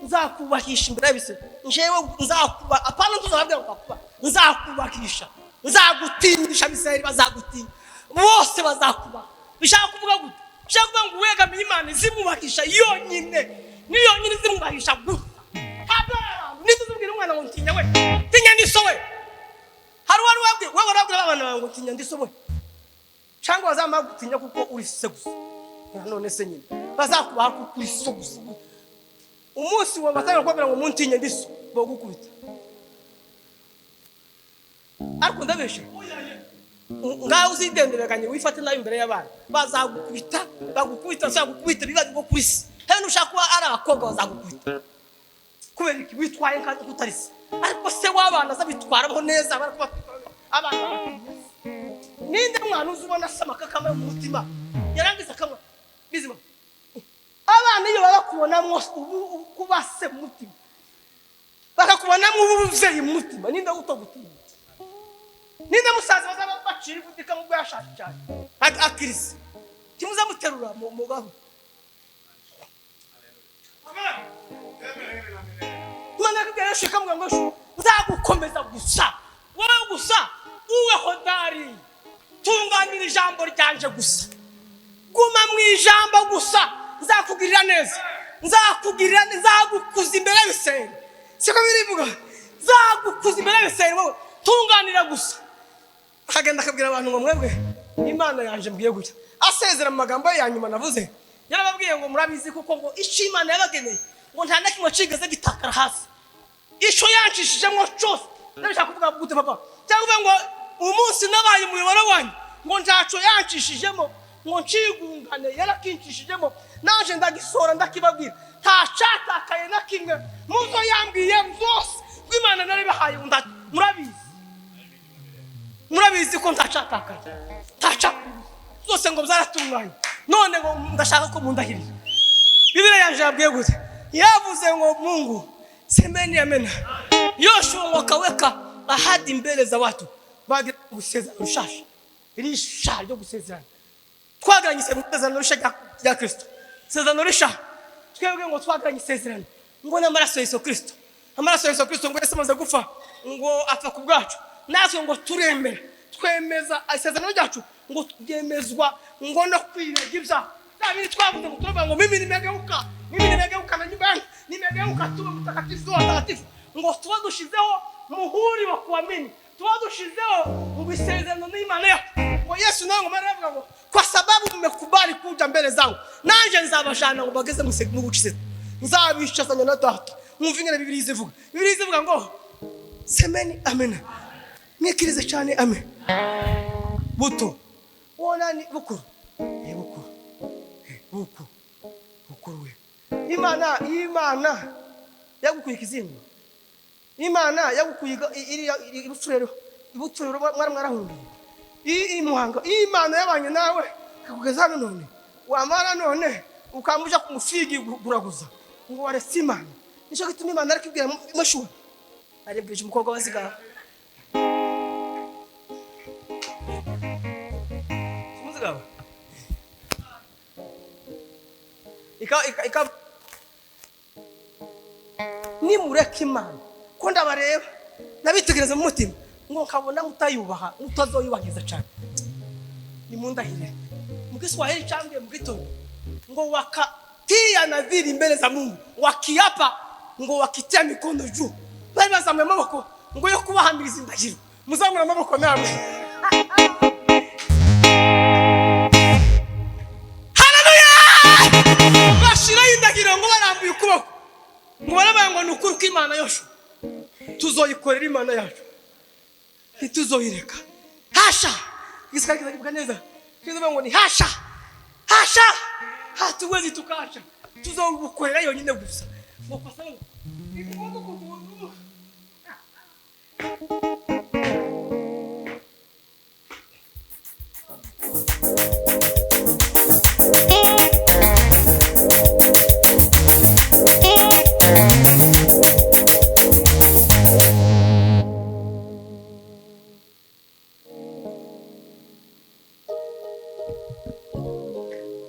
nzakubahisha imbere y'Abisirayeli. Njyewe nzakuba, apana ntuzababwira ngo nzakuba, nzakubahisha, nzagutinyisha Abisirayeli, bazagutinya bose, bazakubaha." Bishaka kuvuga gute? Bishaka kuvuga ngo uwegamiye Imana izimubahisha yonyine, ni yonyine izimubahisha gusa. Ntabwo niba uzubwira umwana ngo ntinya we, tinya ndiso we. Hari uwari wabwiye wowe, warabwira abana bawe ngo tinya ndiso we, cyangwa bazamara gutinya kuko uri se gusa? None se nyine bazakubaha kuko uri so gusa? Umunsi wa batangira kubabwira ngo muntinye ndiso, bagukubita. Ariko ndabeshe? Ngaho uzidendereganye, wifate nabi imbere y'abana, bazagukubita, bagukubita, bazagukubita biba bwo kuri se. Hewe nushaka kuba ari abakobwa, bazagukubita. Kubera iki? Witwaye nka utari se. Ariko se w'abana aza bitwaraho neza, barakuba abana bagatinya. Ninde mwana uzi ubona asama kakama mu mutima, yarangiza akamwa bizima? Abana iyo babakubonamwo ubu kuba se mu mutima, bakakubonamo ubuvyeyi mu mutima, ninde utagutinya? Ninde musaza bazaba bacira ivudika mu yashaje cyane akirisi timuzamuterura mu gaho? Imana yakubwira Yoshuwa, ikamubwira ngo: "Yoshuwa, nzagukomeza gusa, wowe gusa ube hodari, tunganira ijambo ryanje gusa, guma mu ijambo gusa, nzakugirira neza, nzakugirira, nzagukuza imbere y'Abisirayeli." Siko birivuga? Nzagukuza imbere y'Abisirayeli, wowe tunganira gusa. Akagenda akabwira abantu ngo: "Mwebwe Imana yanje mbwiye gutya." Asezera mu magambo ye ya nyuma navuze, yarababwiye ngo: "Murabizi kuko ngo icyo Imana yabageneye ngo nta na kimwe kigeze gitakara hasi, icyo yancishijemo cyose." Ndabishaka kuvuga gute, papa? Cyangwa uvuga ngo umunsi nabaye umuyoboro wanyu, ngo ntaco yancishijemo ngo ncigungane, yarakincishijemo, naje ndagisora, ndakibabwira, nta catakaye na kimwe muzo yambwiye zose ngo Imana narabihaye. Murabizi, murabizi ko ntacatakaye, ntaca zose ngo byaratunganye. None ngo ndashaka ko mundahirira. Bibiliya yanje yabwiye gute? Yavuze ngo: "Mungu, semeni amena." Yoshua ngo akaweka ahadi mbele za watu, bagira gusezerana rushasha, risha ryo gusezerana. Twagiranye isezerano risha rya Kristo, isezerano risha. Twebwe ngo twagiranye isezerano ngo n'amaraso ya Yesu Kristo, amaraso ya Yesu Kristo. Ngo Yesu amaze gupfa, ngo apfa ku bwacu, natwe ngo turemera, twemeza isezerano ryacu, ngo tubyemezwa ngo no kwirega ibyaha bya bindi twavuze. Ngo turavuga ngo mimi nimegeuka, mimi nimegeuka na nyumba yangu nimegeuka, tuwe mtakatifu wa takatifu. Ngo tuba dushizeho muhuri wa kuamini, tuba dushizeho ngo isezerano n'Imana yacu. Ngo Yesu nawe ngo mara avuga ngo: "Kwa sababu mmekubali kuja mbele zangu, nanje nzabajana ngo bageze mu bucise, nzabicazanya na Data." Mwumva ingene Bibiliya izivuga? Bibiliya izivuga ngo semeni amena, mwikirize cyane amen. Buto wona ni bukuru, bukuru, bukuru, bukuru we. Imana, Imana yagukuye ikizingo, Imana yagukuye iriya ibufurero, ibufurero mwari mwarahungiye i Muhanga. Imana yabanye nawe ikakugeza hano, none wamara none ukamuja kumufigi guraguza ngo waretse Imana. Nicyo gituma Imana ari kubwira Moshuwa, aribwije umukobwa wa Zigaba. Muzigaba ika nimureka Imana, ko ndabareba, nabitegereza mu mutima ngo nkabona mutayubaha, mutazoyubahiriza cyane, nimundahire. Mu Kiswahili cyangwa mu gitondo ngo wakatia nadhiri mbele za Mungu, wakiapa ngo wakitia mikono juu, bari bazamuye amaboko ngo yo kubahamiriza indahiro. Muzamura amaboko namwe. Haleluya! Bashiraho indahiro ngo barambuye ukuboko, ngo barabaye ngo ni ukuri ko Imana yoshu tuzoyikorera, Imana yacu ntituzoyireka. Hasha! Igiswahili kizakivuga neza, kizavuga ngo ni hasha, hasha, hatuwezi tukasha, tuzogukorera yonyine gusa. Ngo kwa sababu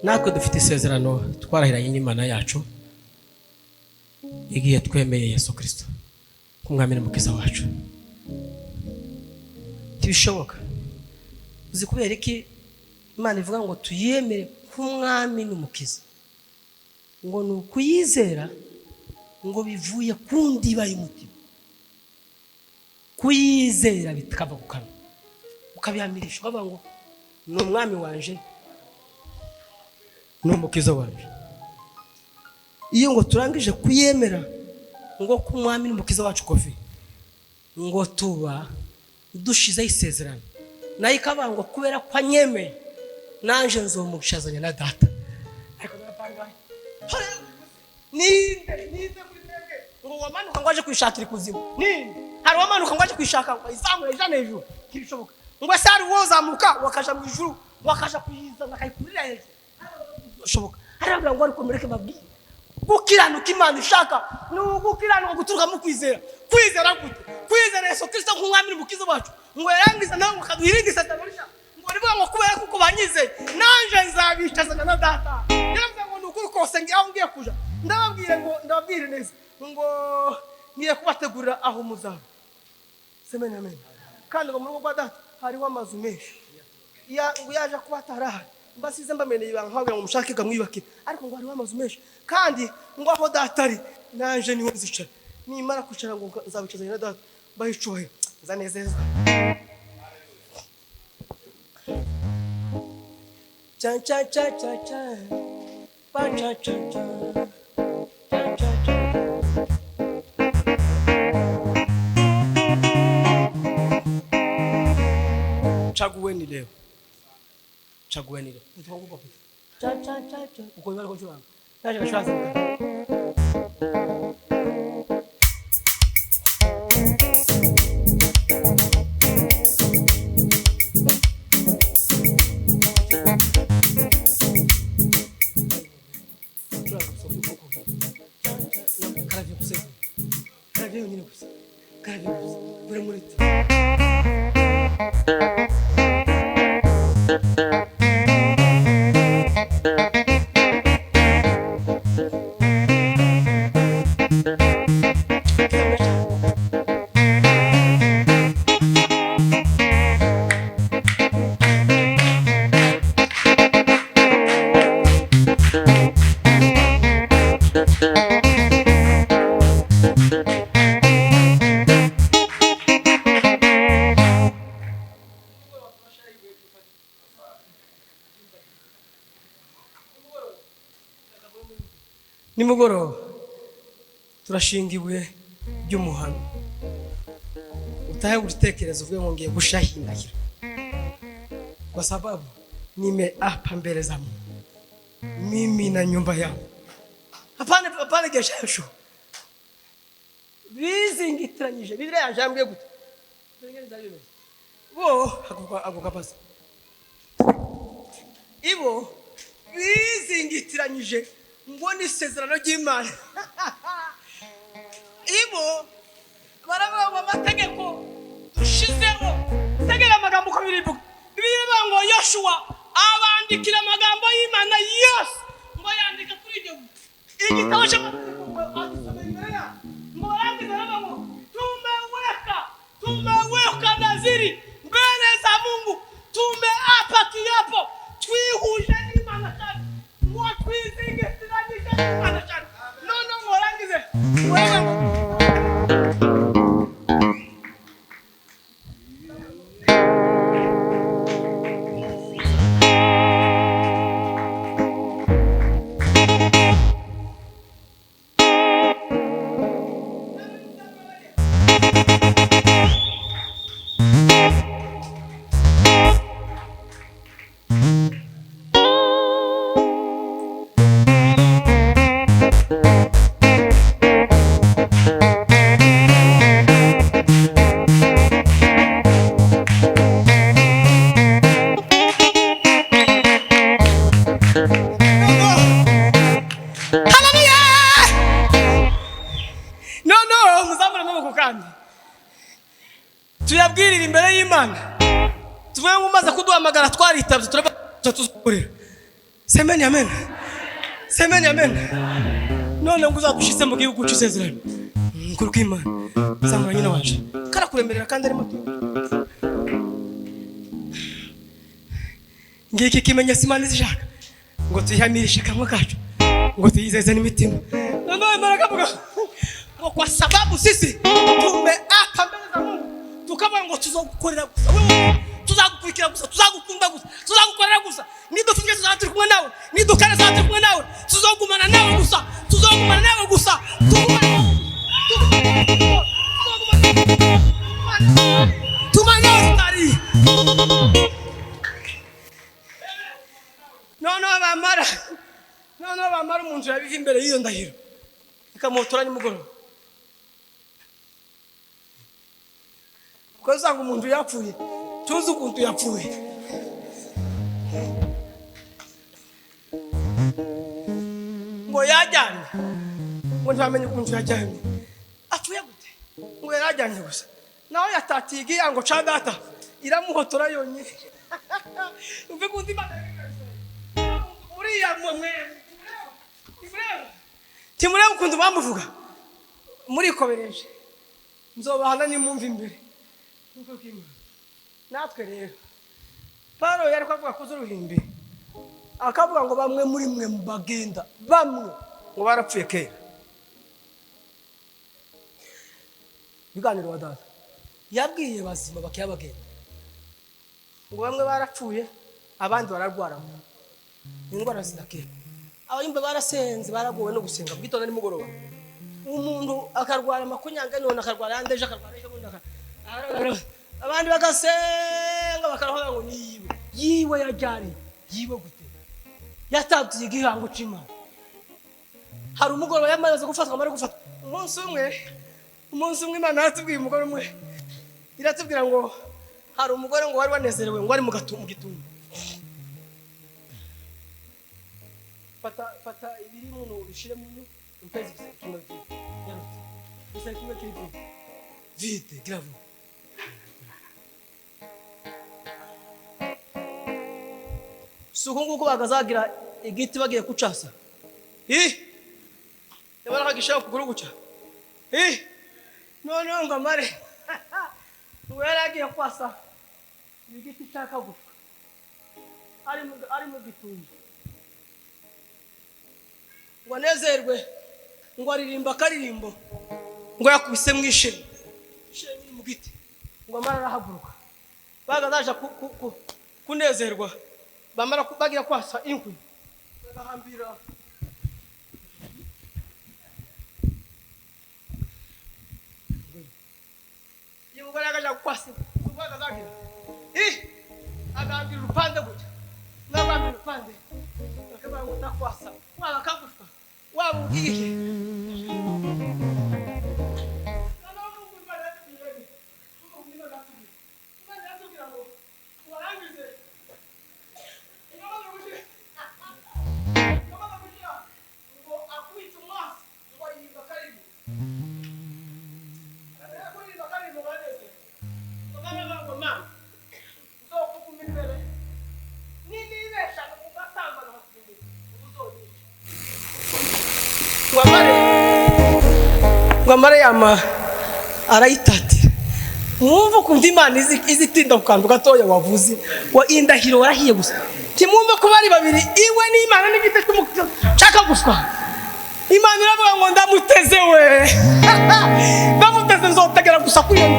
Natwe dufite isezerano twarahiranye n'Imana yacu igihe twemeye Yesu Kristo nk'umwami n'umukiza wacu. Ntibishoboka. Uzi kubera iki Imana ivuga ngo tuyemere nk'umwami n'umukiza? Ngo ni ukuyizera ngo bivuye ku ndiba y'umutima, kuyizera bikava ku kanwa, ukabihamirisha ukavuga ngo ni umwami wanje, ni umukiza wanje. Iyo ngo turangije kuyemera ngo ku mwami n'umukiza wacu Kofi, ngo tuba dushizeho isezerano, nayo ikavuga ngo kubera ko anyemeye nanje nzomushazanya na data. Ariko narapangaye. Ninde ninde muri mwebwe ngo wamanuka ngo aje kwishakira ikuzimu? Ninde hari uwamanuka ngo aje kwishaka ngo ayizamure ayijane hejuru? Ntibishoboka. Ngo ese hari uwozamuka wakaja mu ijuru, wakaja kuyizana akayikurira hejuru? Bishoboka. Hariya ngo ariko mureke babwire, gukiranuka Imana ishaka ni ugukiranuka guturuka mu kwizera. Kwizera gute? Kwizera Yesu Kristo nk'umwami n'umukiza wacu. Ngo yarangiza nawe ngo akaduha isezerano rishya, ngo rivuga ngo kubera kuko banyizeye nanje nzabicazana na data. Yaravuze ngo ni ukuri kose ngiye aho ngiye kuja, ndababwire ngo ndababwire neza ngo ngiye kubategurira aho muzaba. Semeni amen. Kandi ngo mu rugo rwa data hariho amazu menshi, ngo yaje kuba atarahari mbasize mbameneye ibanga nkababwira ngo mushake gamwiyubakire, ariko ngo hariho amazu menshi, kandi ngo aho data ari nanje niho nzicara. Nimara kwicara ngo nzabicazanya na data bahicuhe, nzanezezwa. Cha cha cha cha cha pa cha cha cha cha cha cha. Chagueni leo, chagueni leo. Cha cha cha cha. Uko ibara kucuranga. Naje gashaza. Karavye gusa. Karavye yonyine gusa. Karavye gusa. Buri muri. Nimugoroba turashinga ibuye ry'umuhano, utahe gutekereza uvuge ngo ngiye gushahindahira, kwa sababu nimeapa mbele za Mungu mimi na nyumba yangu. Hapana, hapana, geshasho bizingitiranyije. Bibiliya yanje yambwiye gute? Bo ako kapasi ibo bizingitiranyije ngo ni isezerano ry'Imana. Ibo baravuga ngo amategeko dushizeho, tegera amagambo uko birivuga. Bibiliya ivuga ngo Yoshua abandikira amagambo y'Imana yose, ngo yandika kuri iryo igitabo cy'amategeko, ngo agisome imbere yabo. Ngo barangiza baravuga ngo tumeweka nadhiri mbele za Mungu, tumeapa kiapo, twihuje n'Imana cyane, ngo twizingitiranyije n'Imana cyane. None ngo barangize wewe ngo tuyabwirira imbere y'Imana, tuvuge ngo umaze kuduhamagara twaritabye, turaba tuzukorera. Semeni amen, semeni amen. None ngo uzadushyize mu gihugu cy'isezerano. Ukuri kw'Imana zamura nyina waje karakuremerera kandi arimo. Ngiki kimenyetso Imana izishaka ngo tuyihamirishe akanwa kacu, ngo tuyizeze n'imitima. Noneho Imana ikavuga ngo kwa sababu sisi tumeapa mbele za Mungu, tukavuga ngo tuzogukorera gusa wewe, tuzagukurikira gusa, tuzagukunda gusa, tuzagukorera gusa, nidufunge tuzaba turi kumwe nawe, nidukare tuzaba turi kumwe nawe, tuzogumana nawe gusa, tuzogumana nawe gusa, tugumane tugumane nawe tutariye. Noneho bamara umuntu yabiva imbere y'iyo ndahiro ikamuhotora nimugoroba, kuko usanga umuntu yapfuye tuzi ukuntu yapfuye. Ngo yajyanye, ngo ntibamenye ukuntu yajyanye, apfuye gute, ngo yarajyanye gusa, nawe yatatiye igihango ca data iramuhotora yonyine. Umve ukuntu Imana uriya mwe timureba ukuntu bamuvuga murikobereje, nzobahana nimumva imbere. Natwe rero Paulo yari kuvuga kuza uruhimbi, akavuga ngo bamwe muri mwe bagenda, bamwe ngo barapfuye kera. Biganiro wa data yabwiye bazima bakiyabagenda, ngo bamwe barapfuye abandi bararwara indwara zidakira. Abayumva barasenze, baragowe no gusenga bwitondo nimugoroba, umuntu akarwara makunyanga none akarwara yandeje, akarwara ejo bundi, abandi bagasenga bakaravuga ngo niyiwe yiwe yajyari yiwe gute, yatatiye igihango c'Imana. Hari umugoroba yamaze gufatwa, amara gufatwa umunsi umwe Imana yaratubwiye umugore umwe, iratubwira ngo hari umugore ngo wari wanezerewe ngo ari mu gitumba. Fata ibiri muno ubishire muno umpeze kimwe vite. Yarutse. Gusa kimwe kiri vite. Vite, grave. Suko nguko bagazagira igiti bagiye kucasa. Yabara kagishaka kuguru guca. None ngo amare. Ngo yaragiye kwasa igiti cyakagufa. Ari mu gitumba. Ngo anezerwe, ngo aririmba akaririmbo, ngo yakubise mu isheni, isheni iri mu giti, ngo amara arahaguruka. Bagazaja kunezerwa, bamara bagira kwasa inkwi bagahambira iyo mugore agaja kwasa, ubwo agazagira agahambira urupande gutya, n'agahambira urupande bakavuga ngo ndakwasa, waba kagufa waba ubwiye. Ngo amare yama arayitatira. Mwumve ukuntu Imana izitinda ku kantu gatoya wavuze, wa indahiro warahiye gusa. Timwumve ko bari babiri, iwe n'Imana n'igiti cy'umushaka guswa. Imana iravuga ngo ndamuteze we, ndamuteze nzotegera gusa kuri iyo,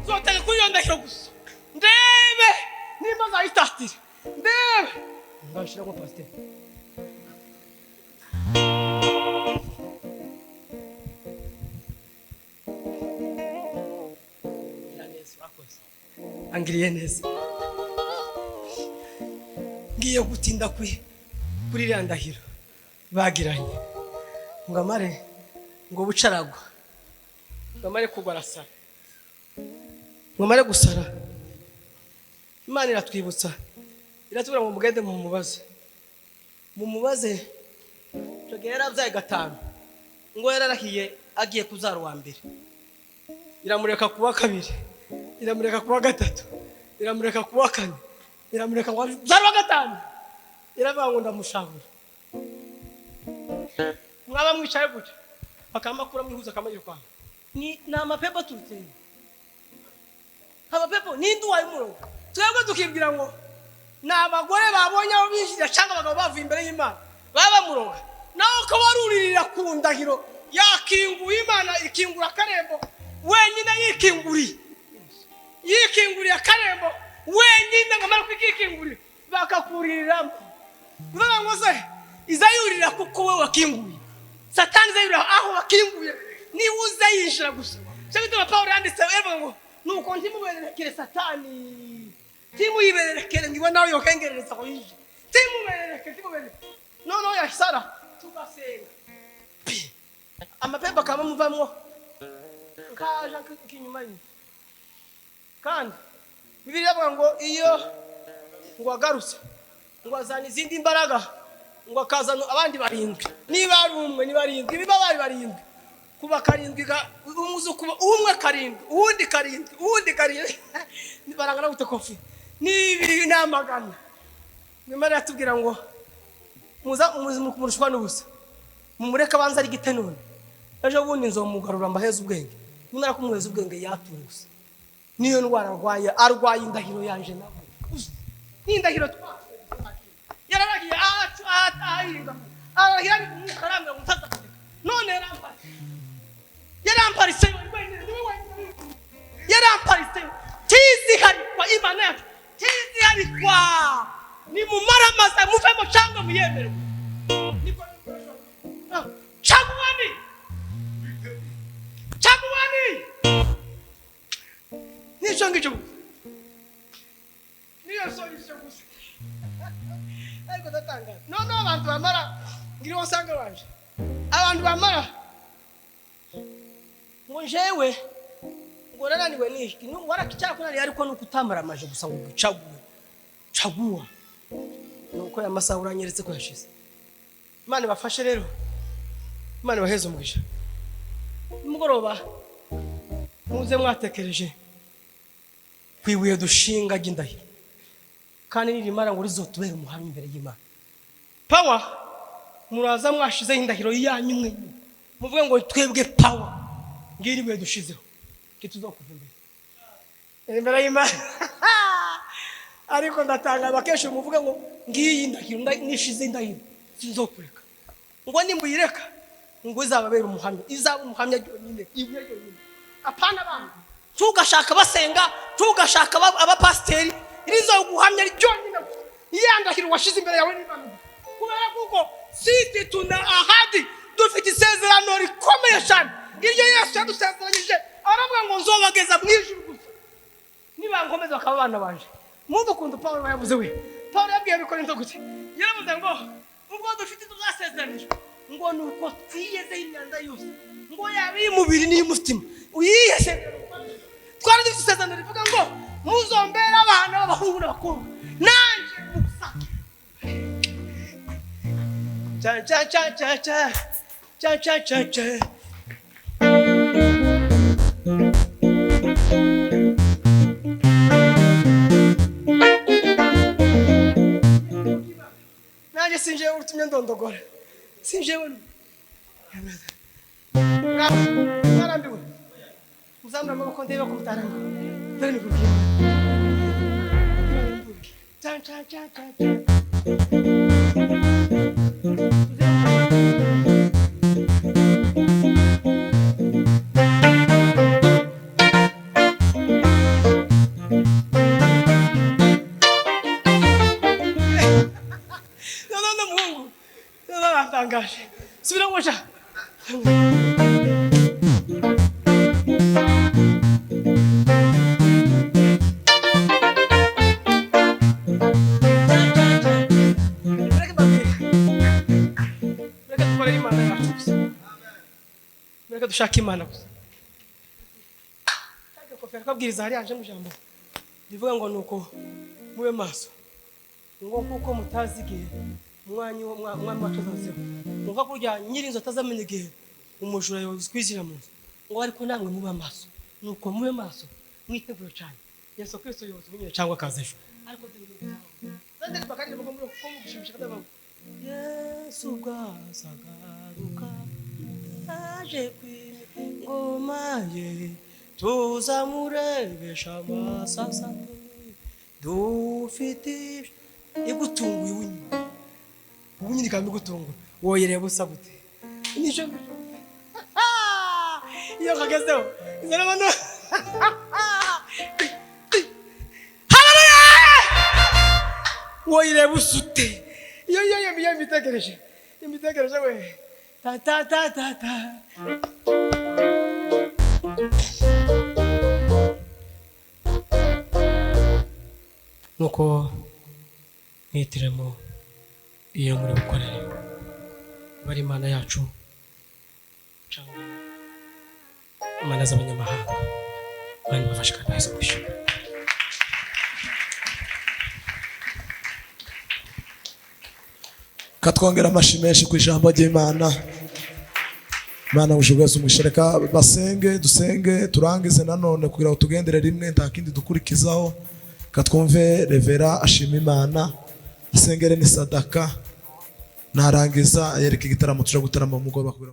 nzotegera kuri iyo ndahiro gusa, ndebe nimba azayitatira, ndebe ngashira kwa pasiteri. Angiriye neza, ngiye gutinda kuri iriya ndahiro bagiranye, ngo amare ngo bucaragwa, ngo amare kugwa arasara, ngo amare gusara. Imana iratwibutsa, iratubwira ngo mugende mumubaze, mumubaze. Icyo yarabyaye 5, ngo yararahiye agiye kuzara uwa mbere, iramureka kuwa 2, iramureka kuwa 3, iramureka kuwa 4, iramureka ngo azare uwa 5. Iravuga ngo ndamushahura. Mwaba mwicaye gutya bakamakura mwihuza akamanyiro kwawe. Ni amapepo aturutse. Amapepo ninde uwaye umurongo? Twebwe tukibwira ngo ni abagore babonye aho binjira cyangwa abagabo bavuye imbere y'Imana baba bamuroga. Nawe ko baruririra ku ndahiro yakinguye Imana ikingura akarembo wenyine yikinguriye. Yikinguriye akarembo wenyine ngo amara kwikingurira bakakuriramo. Bivuga ngo se izayurira kuko we wakinguye. Satani izayurira aho wakinguye niba uzayinjira gusa. Cyo bituma Paul yanditse avuga ngo nuko ntimubererekere Satani. Timuyibererekere ngo nawe yokengerereza ko yinjira. Timubererekere, timubererekere. Noneho yasara tugasenga. Amapepo akaba muvamwo kaja kinyuma ye. Kandi Bibiliya ivuga ngo iyo ngo agarutse ngo azana izindi mbaraga ngo akazana abandi barindwi. Niba ari umwe ni barindwi, niba bari barindwi kuba karindwi umuzu kuba umwe karindwi, uwundi karindwi, uwundi karindwi. Nibarangana gute kofi? Ni ibiri n'amagana. Imana yatubwira ngo muza murushwa n'ubusa. Mumureke abanza ari gite none. Ejo bundi nzomugarura mbaheze ubwenge. Nimara kumuheza ubwenge yatunguse. Niyo ndwara arwaye, arwaye indahiro yanje nawe. Ni indahiro yararagiye ahinga. Arahira ni umukaranga mutaza. None yaramparitse. Yaramparitse wenyine, niwe wenyine. Yaramparitse. Tiziharikwa Imana yacu. Tiziharikwa. Ni mumaramaza muvemo cyangwa muyemerwe. Niko chaguani. Chaguani. Nico ngico. Niyo so ico gusa. Ariko ndatanga. No abantu bamara ngira wasanga banje. Abantu bamara ngo jewe ngo narananiwe niki warakicakunaniye ariko nuko utamara amaje gusa ngo ucague. Chagua. Nuko ya masaha uranyeretse ko yashize. Imana ibafashe rero. Imana ibaheze umugisha. Nimugoroba muze mwatekereje kwibuye dushinga ry'indahiro. Kandi nirimara ngo rizotubere umuhamya imbere y'Imana. Power muraza mwashizeho indahiro yanyu mwe. Muvuge ngo twebwe power ngiri ibuye dushizeho. Kituzokuva imbere. Imbere y'Imana. Ariko ndatanga bakesha muvuge ngo ngiyi indahiro nishize indahiro sinzokureka. Ngo nimuyireka ngo izababera umuhamya, izaba umuhamya ryonyine, ibuye ryonyine. Apana abantu. Tugashaka basenga, tugashaka abapasteri, rizoguhamya ryonyine. Iyandahiro washize imbere yawe n'Imana. Kubera kuko sisi tuna ahadi, dufite isezerano rikomeye cyane. Iryo Yesu yadusezeranyije, aravuga ngo nzobageza mu ijuru gusa. Niba nkomeza bakaba abana banje. Mwumva ukuntu Paul yavuze we. Paul yabwiye Abikorinto gute? Yaravuze ngo ubwo dufite tuzasezeranijwe ngo nuko twiyezeho imyanda yose ngo yaba iy'umubiri n'iy'umutima. Uyiyese. Twari dufite isezerano rivuga ngo muzombera abana b'abahungu n'abakobwa nanje gusa. Cha cha cha cha cha cha cha cha cha. Nanjye sinjewe utumye ndondogora. Sinjewe. Mwarambiwe. Muzamura amaboko ndebe ko mutaranga. Dore nikubwira. Cha cha cha cha cha. No, Mungu. No, natangaje. Subira ngoja. Reka dukorere Imana yacu gusa. Reka dushake Imana gusa. Kofera kabwiriza hari anje mu jambo. Rivuga ngo nuko mube maso. Ngo kuko mutazi igihe umwanya umwami wacu azazeho. Ngo kurya nyirinzo atazamenya igihe umujura yokwizira mu nzu. Ngo ariko namwe mube maso. Nuko mube maso mwitegure cyane. Yesu Kristo yoza ubunyine cyangwa akaza ejo. Ariko Zandirimba akaririmbo ko mu gushimisha kadabaho. Yesu ubwazagaruka aje kwima ingoma ye, tuzamurebesha amasasa dufite igutunguye ubunyine, ubunyine ikaba igutungura, woyireba usa gute? Nicyo iyo kagezeho izo n'abantu. Haleluya! Woyireba usute iyo imitekereje we ta ta ta ta ta. Nuko mwitiremo iyo muri bukorere bari Imana yacu cyangwa imana z'abanyamahanga. Imana ibafashe kandi baheze kwishyura. Katwongera amashi menshi ku ijambo ry'Imana. Imana ubushobozi umugisha. Reka basenge, dusenge turangize nanone kugira ngo tugendere rimwe, nta kindi dukurikizaho. Katwumve revera ashima Imana, asengere ni sadaka, narangiza yereka igitaramo tuja gutarama mu mugoroba kugira ngo